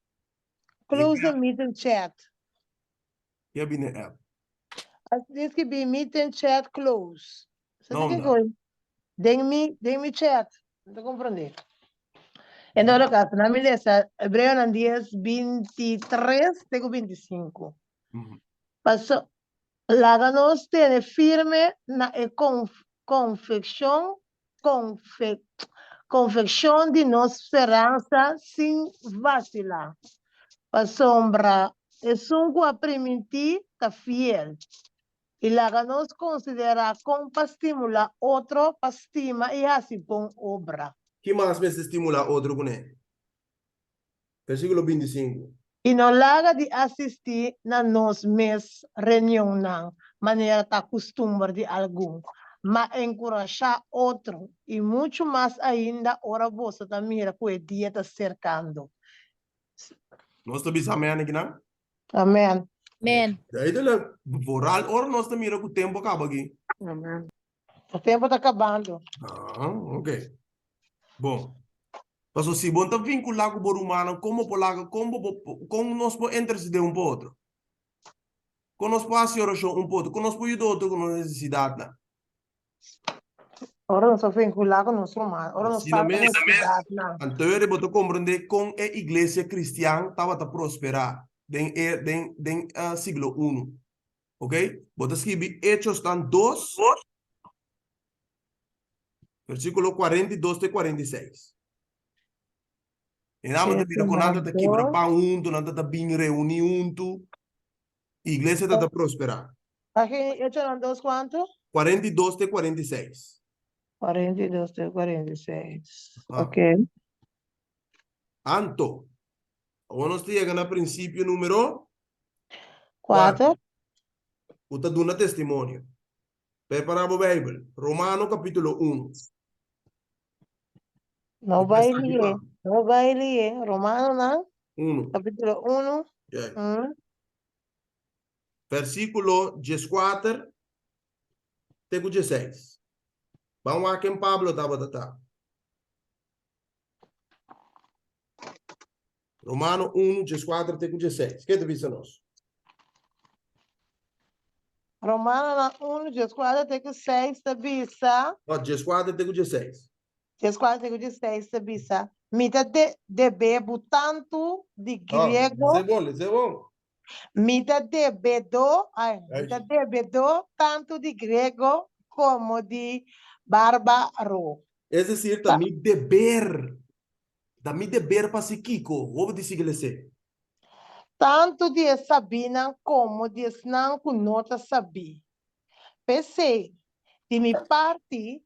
Close the meeting chat. Ke a bin den app? Diz ki bin meeting chat close. Sa No, di no. kiko? Den mi, den mi chat. No ta comprende. En todo caso, na mi lesa Hebreonan 10, 23 te ku 25. Mhm. Paso, laga nos tene firme na e conf, confeccion, confe, confeccion di nos speransa sin vacila. Pasobra esun cu a priminti ta fiel. I laga nos konsiderá kon pa stimulá otro pa stima i hasi bon obra. Ki mas mester stimulá otro kuné? Versíkulo 25. I no laga di asistí na nos mes reunionnan manera ta kustumber di algun, ma enkurashá otro, i muchu mas ainda ora boso ta mira ku e dia ta serkando. Nos ta bisa amèn akinan? Amèn. Amèn. Duidelijk. Vooral ora nos ta mira ku tempu a kaba aki. Amèn. E tempu ta kabando. Ah, ok. Bon. Paso si bo ta vinkulá ku bo rumannan, kon bo por laga, kon bo por, kon nos por intersedé un pa otro? Kon nos por hasi orashon un pa otro? Kon nos por yuda otro ku nos nesesidatnan? Ora nos ta vinculá ku nos ruman, ora nos Asina sa mes. nesesidatnan. Anto eri bo ta komprendé kon e iglesia kristian tabata prosperá den e den den siglo unu. Ok? Bo ta skibi Echosnan dos, versíkulo 42 te 46. E nan bo ta mira kon nan ta ta kibra pan huntu, nan ta ta bin reuní huntu. Iglesia ta ta prosperá. Aki Echonan dos kuantu? 42 te 46. 42 te 46. Aha. Ok. Anto, awor nos ta yega na prinsipio numero 4. Ku ta duna testimonio. Prepará bo Beibel. Romano kapítulo 1. No bai lié, no bai lié. Romanonan, 1. kapítulo 1. Ja. Mm. Versíkulo 14 te ku 16. Ban wak ken Pablo tabata ta. Romano 1, 14 te ku 16. Ke ta bisa nos? Romanonan 1, 14 te ku 6 ta bisa. No, 14 te ku 16. 14 te ku 16 ta bisa, Mi ta de debe bo tantu di Oh, griego. lese bon, lese bon. Mi ta debedo, ai, mi ta debedo tantu di griego komo di bárbaro. Es desir, ta mi deber. Ta mi deber pa hasi kiko? Hopi di sigui les'é. Tantu di e sabínan komo di esnan ku no ta sabí. P'esei, di mi parti,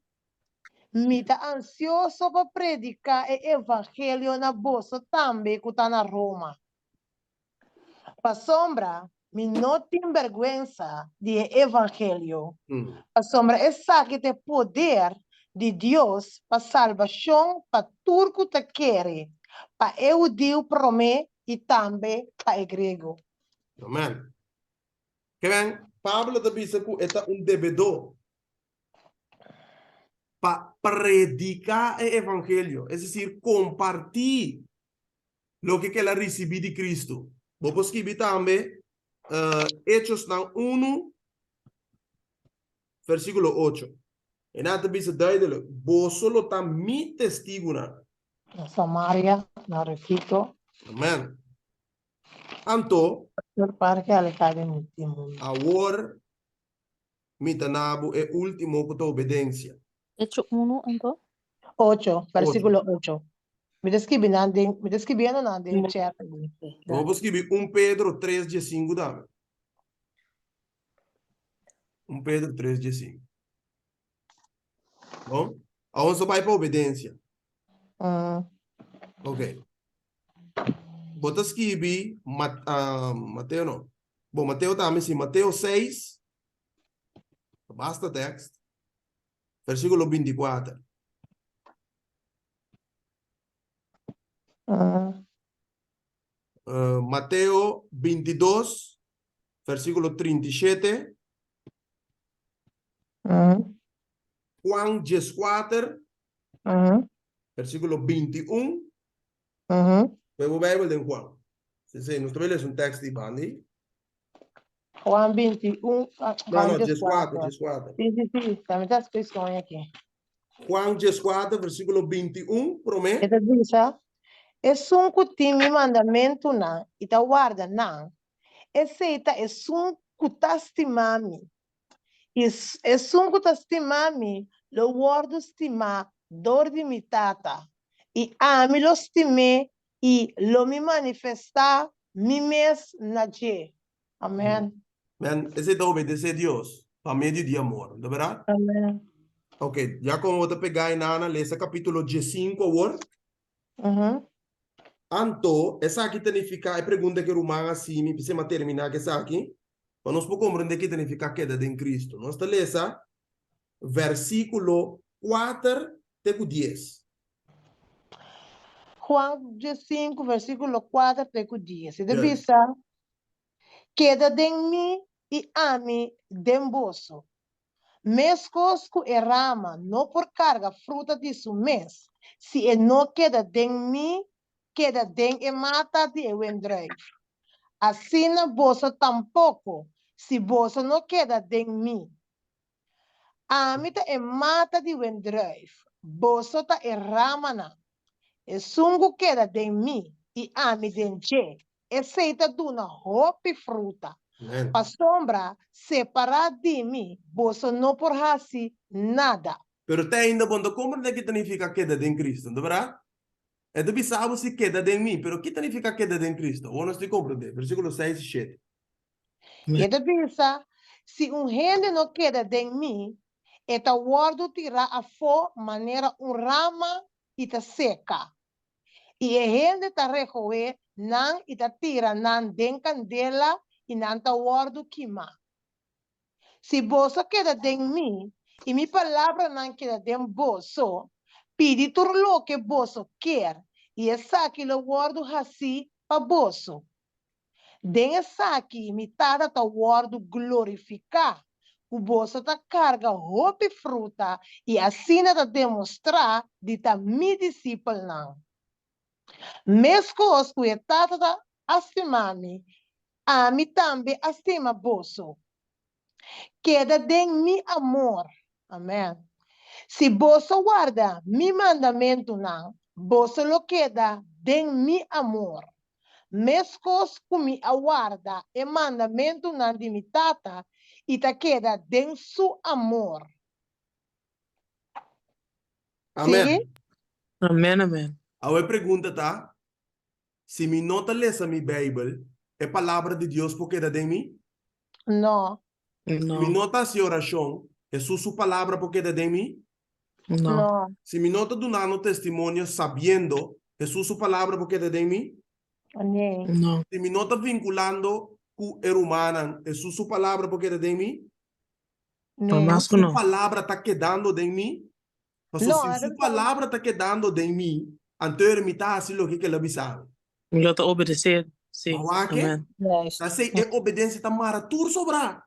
mi ta ansioso pa prediká e evangelio na boso tambe ku ta na Roma. Pasobra mi no tin bèrgwensa di e evangelio, pasobra esaki ta e poder di Dios pa salbashon pa tur ku ta kere, pa e hudiu promé i tambe pa e griego. Amen. Ke men, Pablo ta bisa ku e ta un debedó. Pa prediká e evangelio, es desir, kompartí loke ku el a risibí di Kristu. Bo por skibi tambe Echosnan unu, versíkulo ocho. E nan ta bisa duidelik, Boso lo ta mi testigunan. Na Samaria, na Refito. Amen. Anto. Tur parke alehá di mundu. Awor mi ta na bo e último ku ta obedensia. Echo unu, anto? Ocho, versíkulo ocho. Mi ta skibi nan den, mi ta skibiendo nan den chat aki. Bo por skibi un Pedro tres diesinku tambe. Un Pedro tres diesinku. Bon, awor nos ta bai pa obedensia. Ok. Bo ta skibi Mat, ah, Mateo no. Bon, Mateo tambe si, Mateo seis, basta tekst, versíkulo bintikuater. Uh, Mateo bintidos, versíkulo 37. Juan dieskuater, versíkulo bintiun. Pone bo Bijbel den Juan. Sí, sí, nos ta bai lesa un tekst di bandi. Juan 21, ah, No, Juan no, dieskuater, dieskuater. dieskuater. Sí, sí, sí, tambe ta speshoñ aki. Juan dieskuater, versíkulo 21, promé. E ta bisa, Esun ku tin mi mandamentunan i ta warda nan, esei ta esun ku ta stima mi. I esun ku ta stima mi lo wòrdu stimá dor di mi Tata, i ami lo stim'é i lo mi manifestá mi mes na dje. Amèn. Amèn. Esei ta obedesé Dios pa medio di amor, no ta bèrdat? Amèn. Ok, ya komo bo ta pegá e nana, lesa kapítulo diesinku awor. Anto, esaki ta nifiká, e pregunta ku e ruman a hasi mi, p'esei mi a terminá ku esaki, pa nos por komprendé ki ta nifiká keda den Kristu. Nos ta lesa versíkulo kuater te ku dies. Juan diesinku, versíkulo kuater te ku dies. E ta bisa, Keda den mi i ami den boso. Meskos ku e rama no por karga fruta di su mes si e no keda den mi, keda den e mata di e wendruif, asina boso tampoko si boso no keda den mi. Ami ta e mata di wendruif, boso ta e ramanan. Esun ku keda den mi i ami den dje, esei ta duna hopi fruta. Pasobra separá di mi boso no por hasi nada. Pero te ainda bo no ta komprendé ki ta nifiká keda den Kristu, no ta bèrdat? E ta bisa bo si keda den mi, pero ki ta nifiká keda den Kristu? Awor nos tin komprendé. Versíkulo seis i shete. E ta bisa, Si un hende no keda den mi, e ta wòrdu tirá afó manera un rama i ta seka. I e hende ta rekohé nan i ta tira nan den kandela i nan ta wòrdu kimá. Si boso keda den mi i mi palabranan keda den boso, pidi tur loke boso kier i esaki lo wòrdu hasí pa boso. Den esaki mi Tata ta wòrdu glorifiká, ku boso ta karga hopi fruta i asina ta demostrá di ta mi disipelnan. Meskos ku e Tata ta a stima mi, ami tambe a stima boso. Keda den mi amor. Amen. Si boso warda mi mandamentunan, boso lo keda den mi amor, meskos ku mi a warda e mandamentunan di mi Tata i ta keda den su amor. Amen. Sigui. Amen, amen. Awe e pregunta ta, Si mi no ta lesa mi Bijbel, e Palabra di Dios por keda den mi? No. Si mi no ta hasi orashon, Hesus su Palabra por keda den mi? No. No. Si mi no ta dunando testimonio sabiendo, Hesus su Palabra por keda den mi? Nee. No. Si mi no ta vinculando cu e rumannan, Hesus su Palabra por keda den mi? Nee. Mas cu Su no. Palabra ta kedando den mi? Paso No, si e su ta palabra ta kedando den mi, anto mi ta hasi loke ku el a bisa mi. Mi lo ta obedesé, sí. Ma wak e? Amen. Juist. Ta esei e obedensia ta mara tur sobrá.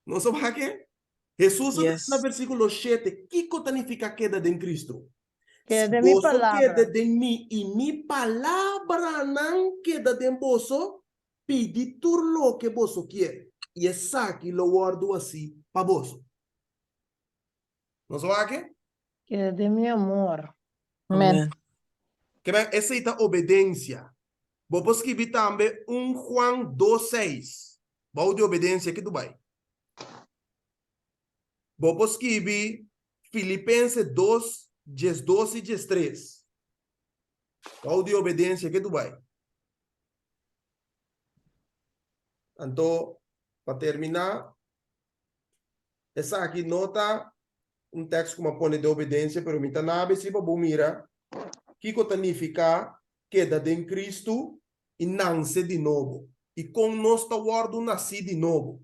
Nos a wak e? Hesus a bisa na versíkulo shete kiko ta nifiká keda den Kristu. Keda Si den mi boso palabra. keda den mi i mi palabranan keda den boso, pidi tur loke boso kier, i esaki lo wòrdu hasí pa boso. Nos a wak? Keda den mi amor. Amen. Ke men esei ta obedensia. Bo por skibi tambe un Juan dos seis bou di obedensia ke tu bai. Bo por skibi Filipense dos 12 i 13 bou di obedensia ke tu bai. Anto pa terminá Esaki no ta un tekst ku mi a pone den obedensia, pero mi ta nabe si pa bo mira kiko ta nifiká keda den Kristu i nanse di nobo, i kon nos ta wòrdu nasí di nobo.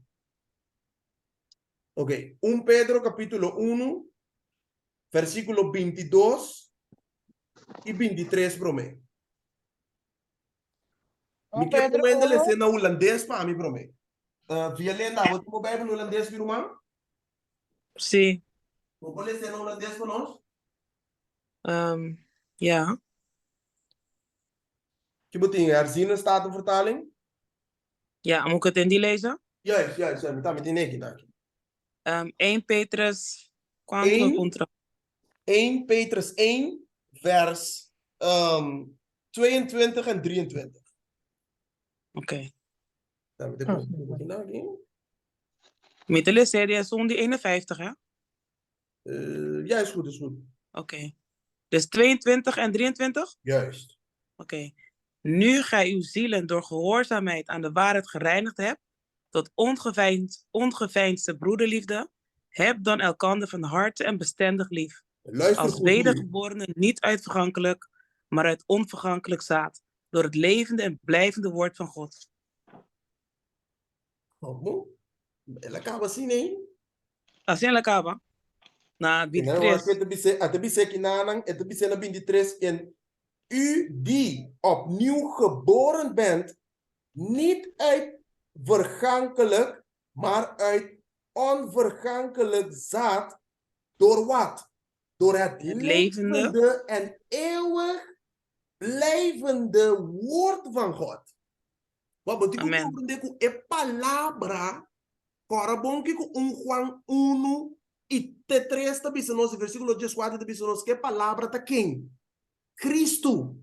Oke, un Pedro kapítulo unu, versíkulo 22 i 23 promé. Mi Un ke Pedro pon hende unu. les'é na hulandes pa mi promé. Violenda, abo tin bo Bijbel hulandes, mi ruman? Sí. Bo por les'é na hulandes pa nos? Um, ja. Ki bo tin, Herziene Statenvertaling? Ja, moet ik het in die lezen? Juist, juist, juist. Mi tambe tin neki aki. Um, 1 Petrus, cuanto Eén. contra? 1 Petrus 1, vers um, 22 en 23. Oké. Dame te kom aki. Mi te lezen die is die 51, hè? Ja, is goed, is goed. Oké. Dus 22 en 23? Juist. Oké. Nu gij uw zielen door gehoorzaamheid aan de waarheid gereinigd hebt, tot ongeveinsd, ongeveinsde broederliefde, heb dan elkander van harte en bestendig lief. Luister Als goed nu. wedergeborenen niet uit vergankelijk, maar uit onvergankelijk zaad, door het levende en blijvende woord van God. Como? El a kaba asina, eh? Asina el a kaba. Na 23. E ta bis'é, a ta bis'é kinanan, e ta bis'é na 23, en u die opnieuw geboren bent, niet uit vergankelijk, maar uit onvergankelijk zaad, door wat? Door het Het levende. levende en eeuwig blijvende woord van God. Wat bo tin ku Amen. komprendé ku e palabra kòrda bon kiko un Juan unu i te tres ta bisa nos, e versíkulo dieskuater ta bisa nos ku e palabra ta ken? Kristu.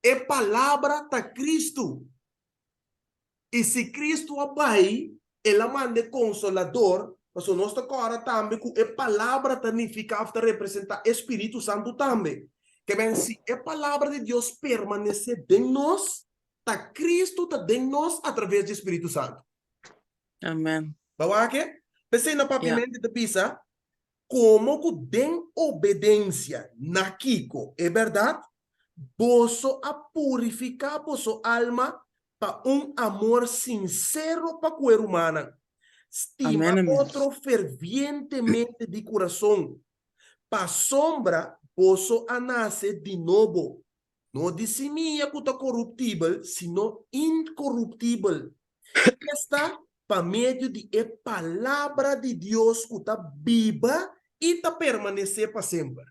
E palabra ta Kristu. I si Kristu a bai, el a manda e Konsolador, pasobra nos ta kòrda tambe ku e palabra ta nifiká òf ta representá e Spiritu Santu tambe. Ke men, si e Palabra di Dios permanesé den nos, ta Kristu ta den nos atraves di e Spiritu Santu. Amen. Bo wak e? P'esei na papiamento ta bisa, Komo ku den obedensia na kiko e bèrdat, boso a purifiká boso alma pa un amor sinsero pa ku e rumannan. Stima Amen, amen. otro fervientemente di kurason, pasobra boso a nase di nobo, no di simia ku ta koruptibel, sino inkoruptibel, esta, pa medio di e Palabra di Dios ku ta biba i ta permanesé pa semper.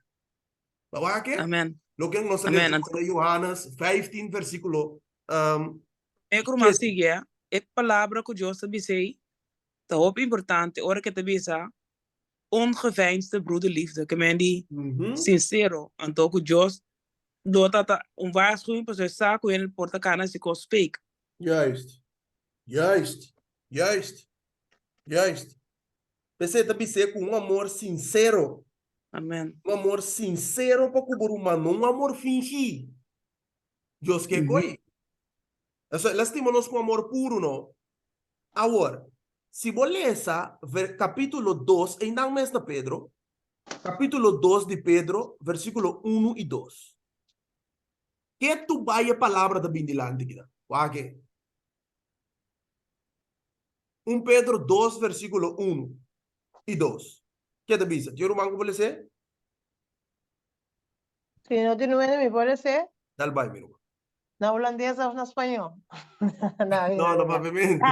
Ta wak e? Amen. Loke nos a Amen. lesa na Johannes 15 versíkulo um, E ku ruman 7. sigui, eh? E palabra ku Dios ta bisa ei ta hopi importante ora ku e ta bisa ongeveinsde broederliefde, ke men di sinsero, anto ku Dios lo ta ta un waarschuwing pasobra e sa ku hende por ta kana hasi kos fake. Juist. Juist. Juist. Juist. P'esei ta bis'é ku un amor sinsero. Amen. Un amor sinsero pa ku bo ruman, no un amor fingí. Dios ke ko'i. Eso, el a stima nos ku amor puru, no? Awor, si bo lesa ver, kapítulo dos, einan mes na Pedro, kapítulo dos di Pedro, versíkulo unu i dos. Ke tu bai e palabra ta bin dilanti kinan? Wak e. Un Pedro dos versíkulo unu i dos. Ke ta bisa? Tin un ruman ku por les'é? Si no tin nuende mi por les'é. Dal bai, mi ruman. Na hulandes of na spañó? Na No, na papiamento.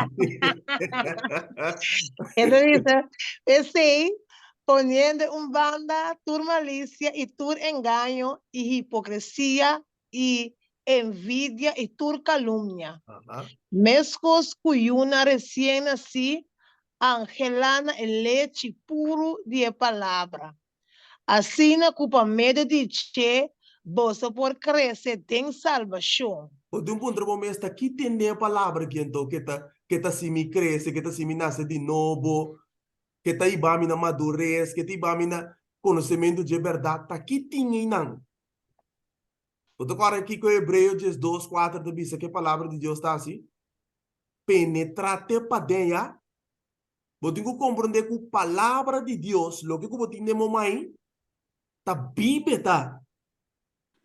E ta bisa, P'esei, poniendo un banda tur malisia i tur engaño i hipokresia i envidia i tur kalumnia, meskos ku yunan resien nasí anhelá na e lechi puru di e palabra, asina ku pa medio di dje boso por krese den salbashon. Bo tin puntra bo mes, Ta ki tin den e palabra aki anto ke ta ke ta hasi mi krese, ke ta hasi mi nase di nobo, ke ta hiba mi na madures, ke ta hiba mi na konosementu dje bèrdat? Ta ki tin einan? Bo ta kòrda kiko Hebreo 12, 4 ta bisa ku e palabra di Dios ta hasi? Penetrá te paden, ya. Bo tin ku komprondé ku palabra di Dios, loke ku bo tin den bo mai, ta bibe ta.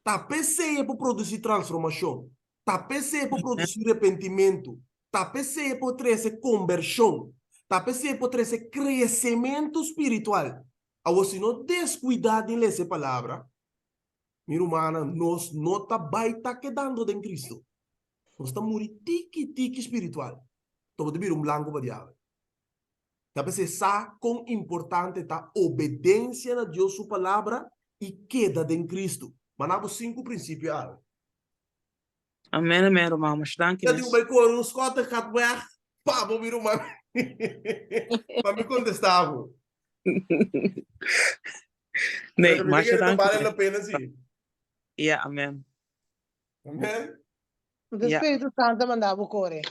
Ta p'esei e por produsí transformashon. Ta p'esei e por produsí repentimentu. Ta p'esei e por trese kombershon. Ta p'esei e por trese kresementu spiritual. Awor, si no deskuidá den lesa e palabra, Mi rumannan, nos no ta bai ta kedando den Cristo. Nos ta muri tiki tiki spiritual. Enton bo ta bira un blanco pa diabel. Ta p'esei sa con importante ta obedencia na Dios su palabra y keda den Cristo. Manda bo sinku principio awe. Amen amen ruman, masha danki Ya digo mes. bai kore un skotte gaat weg pa bo mi ruman pa mi kontestá bo. Nee, Pero mi ta masha kere ta danki bale mes. la pena si. Ja, amen. Amen. De Ja. Spiritu Santu a manda bo kore.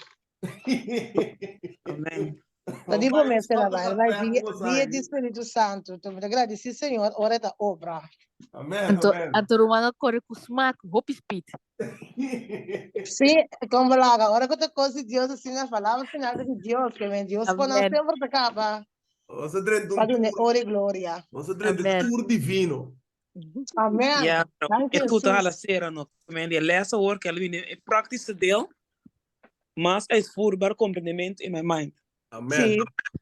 Amen. Ta di bo mester a bai, bai via, via di Amen, Spiritu Santu. Enton mi ta gradisí Señor ora e ta obra. Anto, amen. anto ruman a kore ku smak, hopi speed. Sí, kon bo laga, ora ku ta kos di Dios asina, palabra final ta di Dios, ke men Dios konos Amen. semper ta kaba Nos a drenta pa un duna tour, ora i gloria. nos a drenta Amen. tour divino. Amen. Ja, pero Danki e tuta Jesus. hala sera no. Men die les hoor, ke bini e praktische deel, mas uitvoerbaar comprendimento in my mind. Amen. Sí,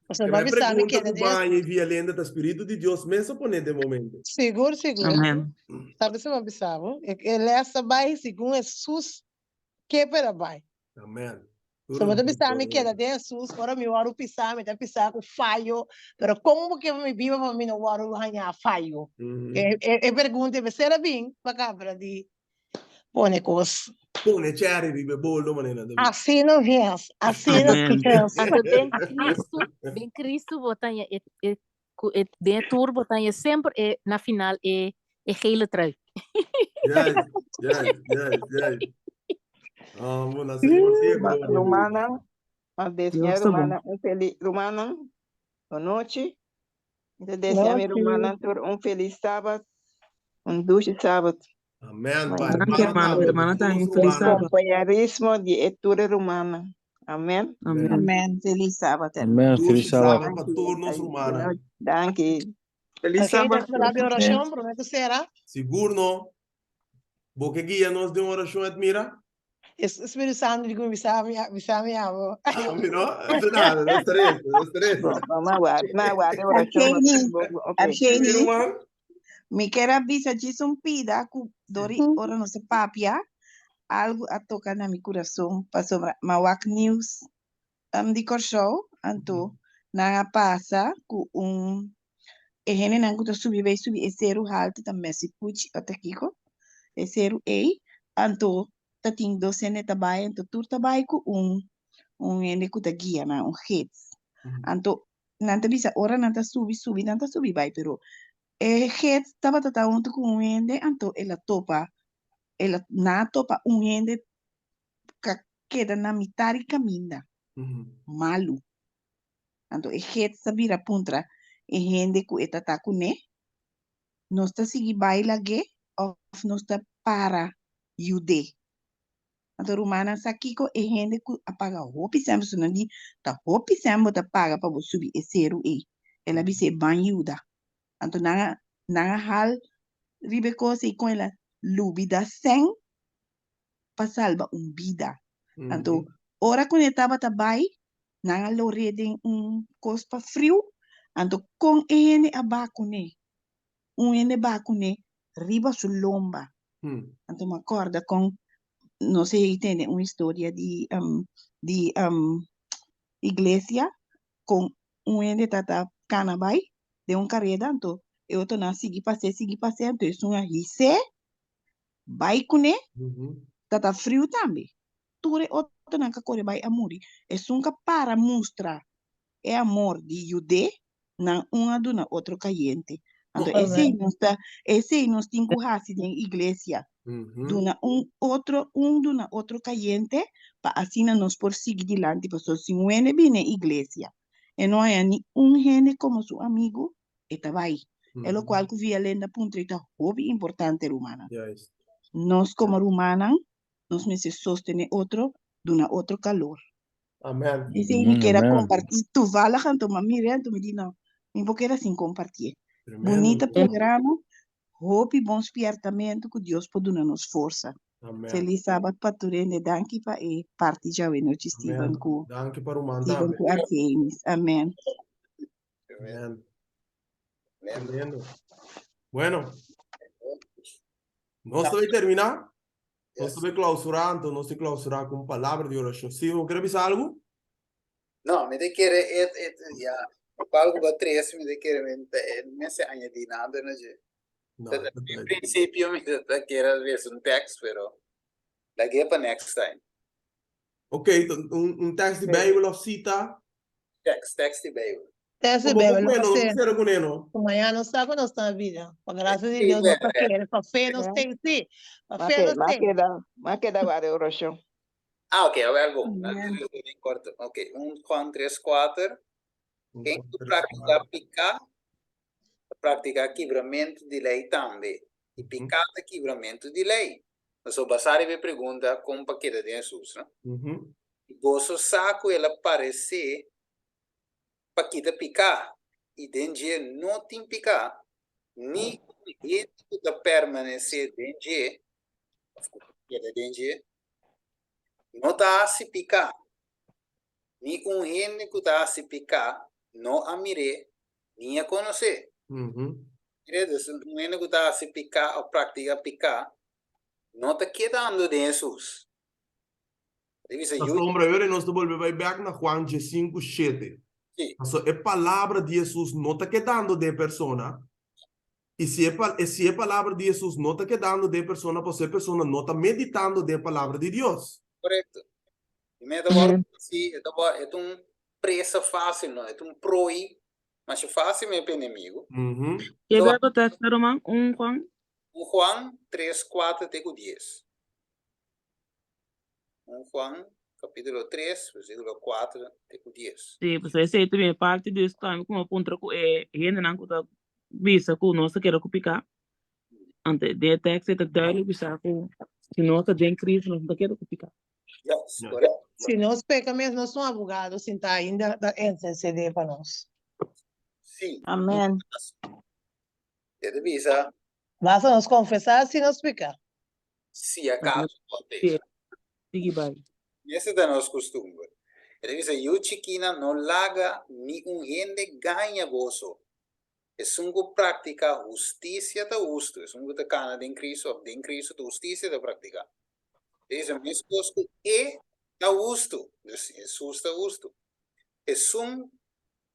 pasobra E bo a mi bisa mi pregunta keda ku den baña i violenta ta spiritu di Dios mes a pone den momento. Sigur, sigur. Amen. Sabi si mi a bisa bo? E e les ta bai segun Jesus ke por a bai. Amen. So bo ta bisa mi keda den Jesus, ora mi wòrdu pisá, mi ta pisá ku fayo, pero kon bo ke pa mi biba pa mi no wòrdu haña fayo? E e e pregunta e mester a bin pa kabra di pone kos. Pone cherry riba e boldo manera ta bisa. Asina mes, asina Amen. mes. Anto den Cristo, den Cristo bo ta haña e e ku e den e tour bo ta haña semper e na final e e gele trui. Juist, juist, juist, juist. Amo na Señor sea gloria. Rumannan, mas desea Dios ta bon. rumannan un feliz rumannan, bonochi. Mi ta desea mi Nochi. rumannan tur un feliz sabat, un dushi sabat. Amen. Bueno. Pa Danki hermana hermano, tambe, hermana pa tambe tur un feliz nos sabat. Compañerismo di e tur e rumannan. Amen. Amen. Amen. Feliz sabat, hermano. Amen. Dushi Feliz sabat. sabat pa tur nos rumannan. Danki. Feliz Ok, sabat. nos palabra di orashon, promé ku sera. Sigur no. Bo ke guia nos den orashon, Edmira? E Spiritu Santu di ku bisa mi, bisa mi abo. Ami no? Eso nada, no stress, no stress. Bo, bo, ma warda, ma warda orashon. Argeni, Bo, bo, ok. Mi Argeni, ruman? mi kier a bisa djis un pida ku dori ora nos a papia, algu a toka na mi kurason pasobra mi a wak news di Kòrsou, anto nan a pasa ku un e hendenan ku ta subi bai subi e seru haltu ta Mercy Puchi ota kiko e seru ei anto ta tin dos hende ta bai anto tur ta bai ku un un hende ku ta guia nan un gids anto nan ta bisa ora nan ta subi subi nan ta subi bai pero e gids tabata ta huntu ku un hende anto el a topa el a nan a topa un hende ka keda na mitad di kaminda malu. Anto e gids ta bira puntra e hende ku e ta ta kuné, Nos ta sigui bai lag'é òf nos ta para yud'é? Anto rumannan sa kiko e hende ku a paga hopi sèn, pasobra nan di ta hopi sèn bo ta paga pa bo subi e seru ei. El a bis'é ban yuda. Anto nan a nan a hal riba e kos ei kon el a lubida sèn pa salba un bida. Anto ora ku e tabata bai, nan a lor'é den un kos pa friu, anto kon e hende a ba kuné? Un hende ba kuné riba su lomba. Anto mi a kòrda kon Nos a tende un historia di um, di um, iglesia kon un hende tata kana bai den un kareda anto e otronan sigui pas'é sigui pas'é anto esun a his'é bai kuné tata friu tambe tur e otronan ka kore bai a muri esun ka para mustra e amor di yud'é nan un a duna otro kayente anto esei nos ta esei nos tin ku hasi den iglesia duna un otro un duna otro kayente pa asina nos por sigui dilanti pasobra si un hende bini e iglesia e no haña ni un hende komo su amigu e ta bai e lokual ku Vialenda puntra i ta hopi importante rumannan nos komo rumannan nos mester sostené otro duna otro kalor. Amen. Esei mi kier a comparti toevallig anto ma mira anto mi di no mi por keda sin compartié. Bunita programa, hopi bon spiertamento cu Dios por duna nos forsa. Amen. Feliz Sabat pa tur hende. Danki pa e parti djawe nochi Steven Amen. cu Danki pa ruman Steven tambe. cu Argenis. Amen. Amen. Tremendo. Bueno, nos ta bay termina. Nos ta bay clausura, anto nos ta clausura cu un palabra di oracion. Steven, bo kere bisa algo? No, mi ta kere e, e, ya, algo ba tres, mi ta kere mi ta, e mester añadi nada na dje. No, Ta, ta en bien. principio mi ta, ta kere lesa un tekst, pero lag'é pa next time. Ok, un, un tekst di Bijbel of cita? Tekst, tekst di Bijbel. Tekst di Bo Bijbel, por no no sé. sera kuné no. Ku mañana nos sa ku nos ta na vida. Pa grasia di Sí, Dios nos ta bèrè. kere, pa fe nos ten, sí. Pa Ma fe ke, nos ma ten. keda, ma keda wak orashon. Ah, ok, awel bon. Amen. Den korto. Ok, 1 Juan 3, 4. Un Ken Juan ku 3, praktiká 4. piká, ta praktiká kibramentu di lei tambe. I piká ta kibramentu di lei. Pasobra basá riba e pregunta kon pa keda den Hesus, no? I boso sa ku el a paresé pa kita piká, i den dje no tin piká, ni un hende ku ta permanesé den dje, òf ku ta keda den dje, no ta hasi piká. Ni un hende ku ta hasi piká no a mir'é ni a konos'é. Mira, dus un hende ku ta hasi piká òf praktiká piká no ta kedando den Hesus. E bisa, Ta Yu sombra yora i nos ta bolbe bai bèk na Juan diesinku shete. Sí. Pasobra e palabra di Hesus no ta kedando den e persona, i si e pa si e palabra di Hesus no ta kedando den e persona, pasobra e persona no ta meditando den e palabra di Dios. Korekto. I mi e ta wòrdu si e ta wòrdu e ta un presa fásil no, e ta un prooi masha fásil mi pa enemigu. Ke Bijbel tekst ta ruman? Un Juan? Un Juan tres kuater te ku dies. Un Juan capítulo 3, versículo 4 te ku 10. Sí, pues esei ta bin parti di eso tambe ku mi a puntra ku e hendenan ku ta bisa ku nos ta keda ku piká. Anto den e tekst ei ta duidelijk bisa ku si nos ta den Cristo nos no ta keda ku piká. Yes, correcto. Si nos peka mes nos un abogado sinta ainda ta intercede pa nos. Sí. Amen. E ta bisa. Basta nos confesa si nos peka. Si acaso bo a peka. Sigui bai. Ese ta nos costumber. E ta bisa, Yu chikina, no laga ni un hende gaña boso. Esun cu practica husticia ta hustu. Esun cu ta cana den Cristo of den Cristo ta husticia ta practica. E bisa, mescos cu E ta hustu, dus Jesus ta hustu. Esun,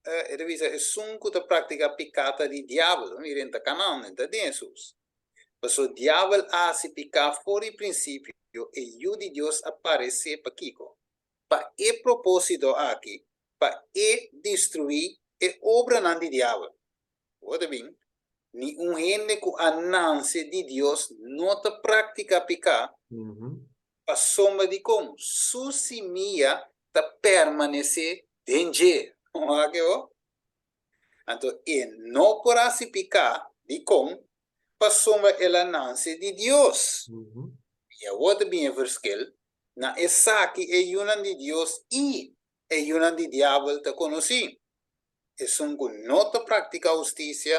e ta bisa, esun cu ta practica pica ta di diabel. Mira, e ta cana, e ta den Jesus. Pasobra diabel a hasi piká for di prinsipio, e Yu di Dios a paresé pa kiko? Pa e propósito aki, pa e destruí e obranan di diabel. Bo ta bin? Ni un hende ku a nanse di Dios no ta praktiká piká, pasobra dikon su simia ta permanesé den dje. Wak e bo? Anto e no por hasi piká, dikon? Pasobra el a nanse di Dios. I awor ta bin e verschil, na esaki e yunan di Dios i e yunan di diabel ta konosí. Esun ku no ta praktiká hustisia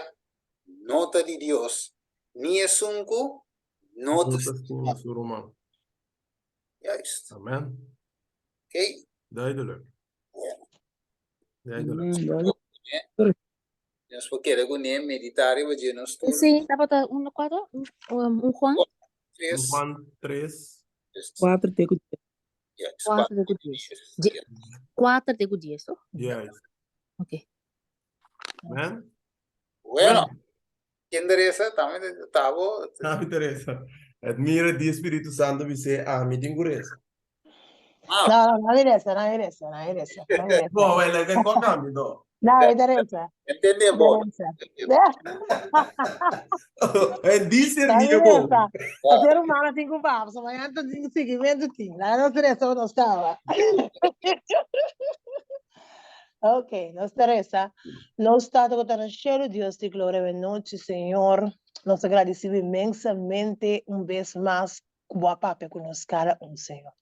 no ta di Dios, ni esun ku no ta stima su ruman. Juist. Amen. Oké. Duidelijk. Bueno. Nos por keda kuné, meditá riba dje nos tur. Sí, tabata un kuater, un, un Juan. Tres. Un Juan 3. Kuater te ku dies. Yes, Kuater te ku dies. Kuater te ku dies, toch? Yes. Ok. Amen. Bueno, ken ta resa? Tami tabo. Tami ta resa. Admira di Spiritu Santo bis'é, ami tin ku resa. Ah. No, no, no resa, no resa, no resa. No resa. Bo, wel, el ko cambio, no. No, ta resa. Entende bo. En discernir bo. O ser humano tin ku papia, so mañana tin seguimento tin. La nos resa nos estaba. Ok, nos ta resa. Nos Tata ku ta na shelu, Dios di gloria, e nochi, Señor, nos ta gradisibo inmensamente un bes mas ku bo a papia ku nos kada un, Señor.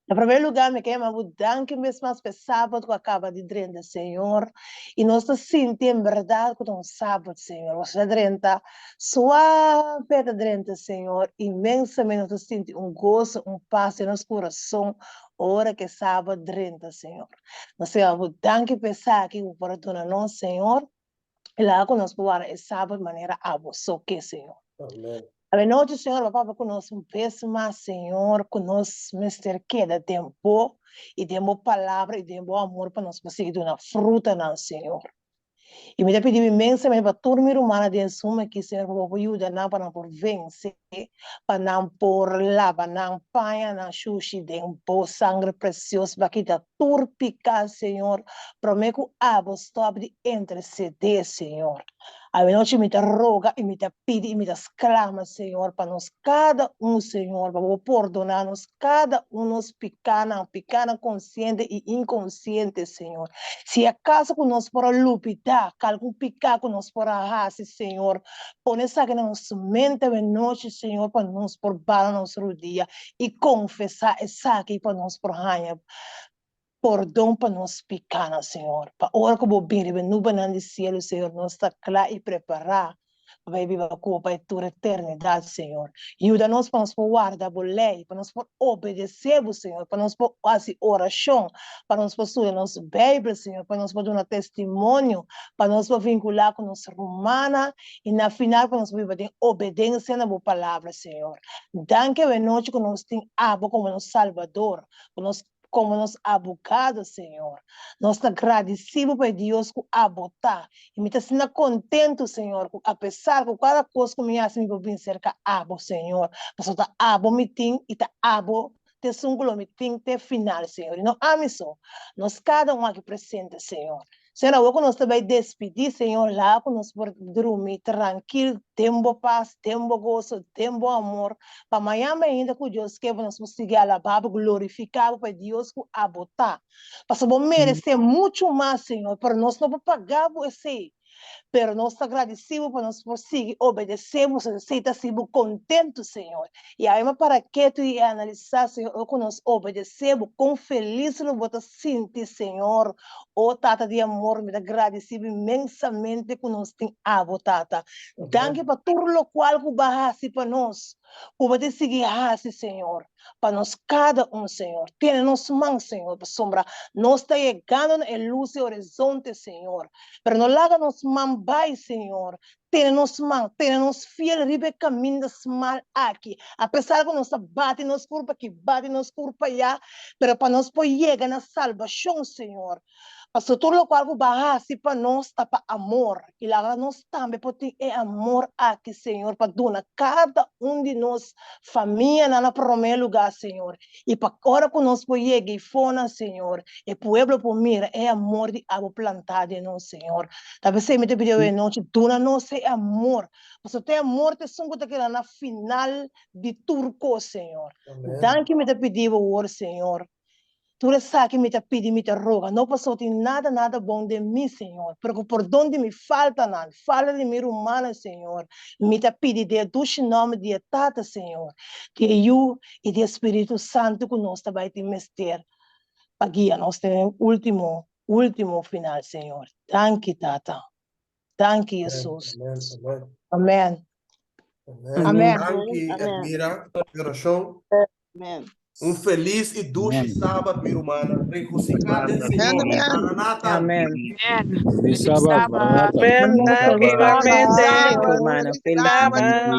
Na primer lugar, mi ke yama bo danki un bes mas pa e sabat ku a kaba di drenta, Señor. I nos ta sinti en bèrdat ku ta un sabat, Señor. Nos ta drenta suave ta drenta, Señor. Inmensamente nos ta sinti un goso, un pas den nos kurason ora ku e sabat drenta, Señor. Nos ta yama bo danki pa esaki ku bo por a duna nos, Señor. I laga ku nos por warda e sabat manera abo so ke, Señor. Amen. Avenochi, Señor, bo papia ku nos un bes mas, Señor, ku nos mester keda den bo i den bo palabra i den bo amor pa nos por sigui duna frutanan, Señor. I mi ta pidi bo inmensamente pa tur mi rumannan den Zoom aki, Señor, pa bo por yuda nan pa nan por vense, pa nan por laba nan pañanan shushi den bo sangre presioso pa kita tur piká, Señor, promé ku abo stòp di intersedé, Señor. Awenochi mi ta roga i mi ta pidi i mi ta sklama, Señor, pa nos kada un, Señor, pa bo pordoná nos kada un nos pikánan, pikánan konsiente i inkonsiente, Señor. Si akaso ku nos por a lubidá kalkun piká ku nos por a hasi, Señor, pone esaki na nos mente awenochi, Señor, pa nos por bala nos rudia i konfesá esaki pa nos por haña pordon pa nos pikánan, Señor. Pa ora ku Bo bin riba e nubenan di sielu, Señor, nos ta kla i prepará pa bai biba ku Bo pa e tur eternidat, Señor. Yuda nos pa nos por warda Bo lei, pa nos por obedesé Bo, Señor, pa nos por hasi orashon, pa nos por studia nos Beibel, Señor, pa nos por duna testimonio, pa nos por vinkulá ku nos rumannan i na final pa nos por biba den obedensia na Bo Palabra, Señor. Danki awenochi ku nos tin Abo komo nos Salbador, ku nos komo nos abogado, Señor. Nos ta gradisí Bo pa e Dios ku Abo ta. I mi ta asina kontentu, Señor, ku apesar ku kada kos ku mi hasi mi por bin serka Abo, Señor, pasobra ta Abo mi tin i ta Abo ta esun ku lo mi tin te final, Señor. I no ami so, nos kada un aki presente, Señor. Señor, awor ku nos ta bai despidí, Señor, laga ku nos por drumi trankil den Bo pas, den Bo goso, den Bo amor, pa mañan mainta ku Dios ke pa nos por sigui alabá Bo, glorifiká Bo pa e Dios ku Abo ta. Pasobra Bo meresé muchu mas, Señor, pero nos no por pagá Bo esei. Pero nos ta gradisí Bo pa nos por sigui obedesé Bo, esei ta hasi Bo kontentu, Señor. I awe mi a para ketu i analisá, Señor, ora ku nos obedesé Bo, kon felis lo Bo ta sinti, Señor. O Tata di amor, mi ta gradisí Bo inmensamente ku nos tin Abo, Tata. Danki pa tur lokual ku Bo a hasi pa nos, ku Bo ta sigui hasi, Señor. pa nos kada un, Señor. Tene nos man, Señor, pasobra nos ta yegando na e lus di horizonte, Señor. Pero no laga nos man bai, Señor. Tene nos man, tene nos fiel riba e kaminda smal aki. Apesar ku nos ta bati nos kurpa aki, bati nos kurpa aya, pero pa nos por yega na salbashon, Señor. Pasobra tur lokual ku bo a hasi pa nos ta pa amor, i laga nos tambe por tin e amor aki, Señor, pa duna kada un di nos famianan na promé lugá, Señor, i pa ora ku nos por yega ei fonan, Señor, e pueblo por mira e amor di abo plantá den nos, Señor. Ta p'esei mi ta pidi awe nochi, duna nos e amor, pasobra ta e amor ta esun ku ta keda na final di tur kos, Señor. Danki mi ta pidi bo awor, Señor. Tur esaki mi ta pidi, mi ta roga, no pasobra tin nada, nada bon den mi, Señor, pero ku pordon di mi faltanan, falta di mi rumannan, Señor, mi ta pidi den e dushi nòmber di e Tata, Señor, di e Yu i di e Spiritu Santu ku nos ta bai tin mester pa guia nos den e último, último final, Señor. Danki, Tata. Danki, Jesus. Amen. Amen. Amen. Danki, Edmira, orashon. Amen. Un felis i dushi sabat, mi rumannan. Regosihá den Señor. Maranatha. Amen. Felis sabat, Maranatha. Amen. Danki, igualmente. Feliz sábado. Feliz sábado.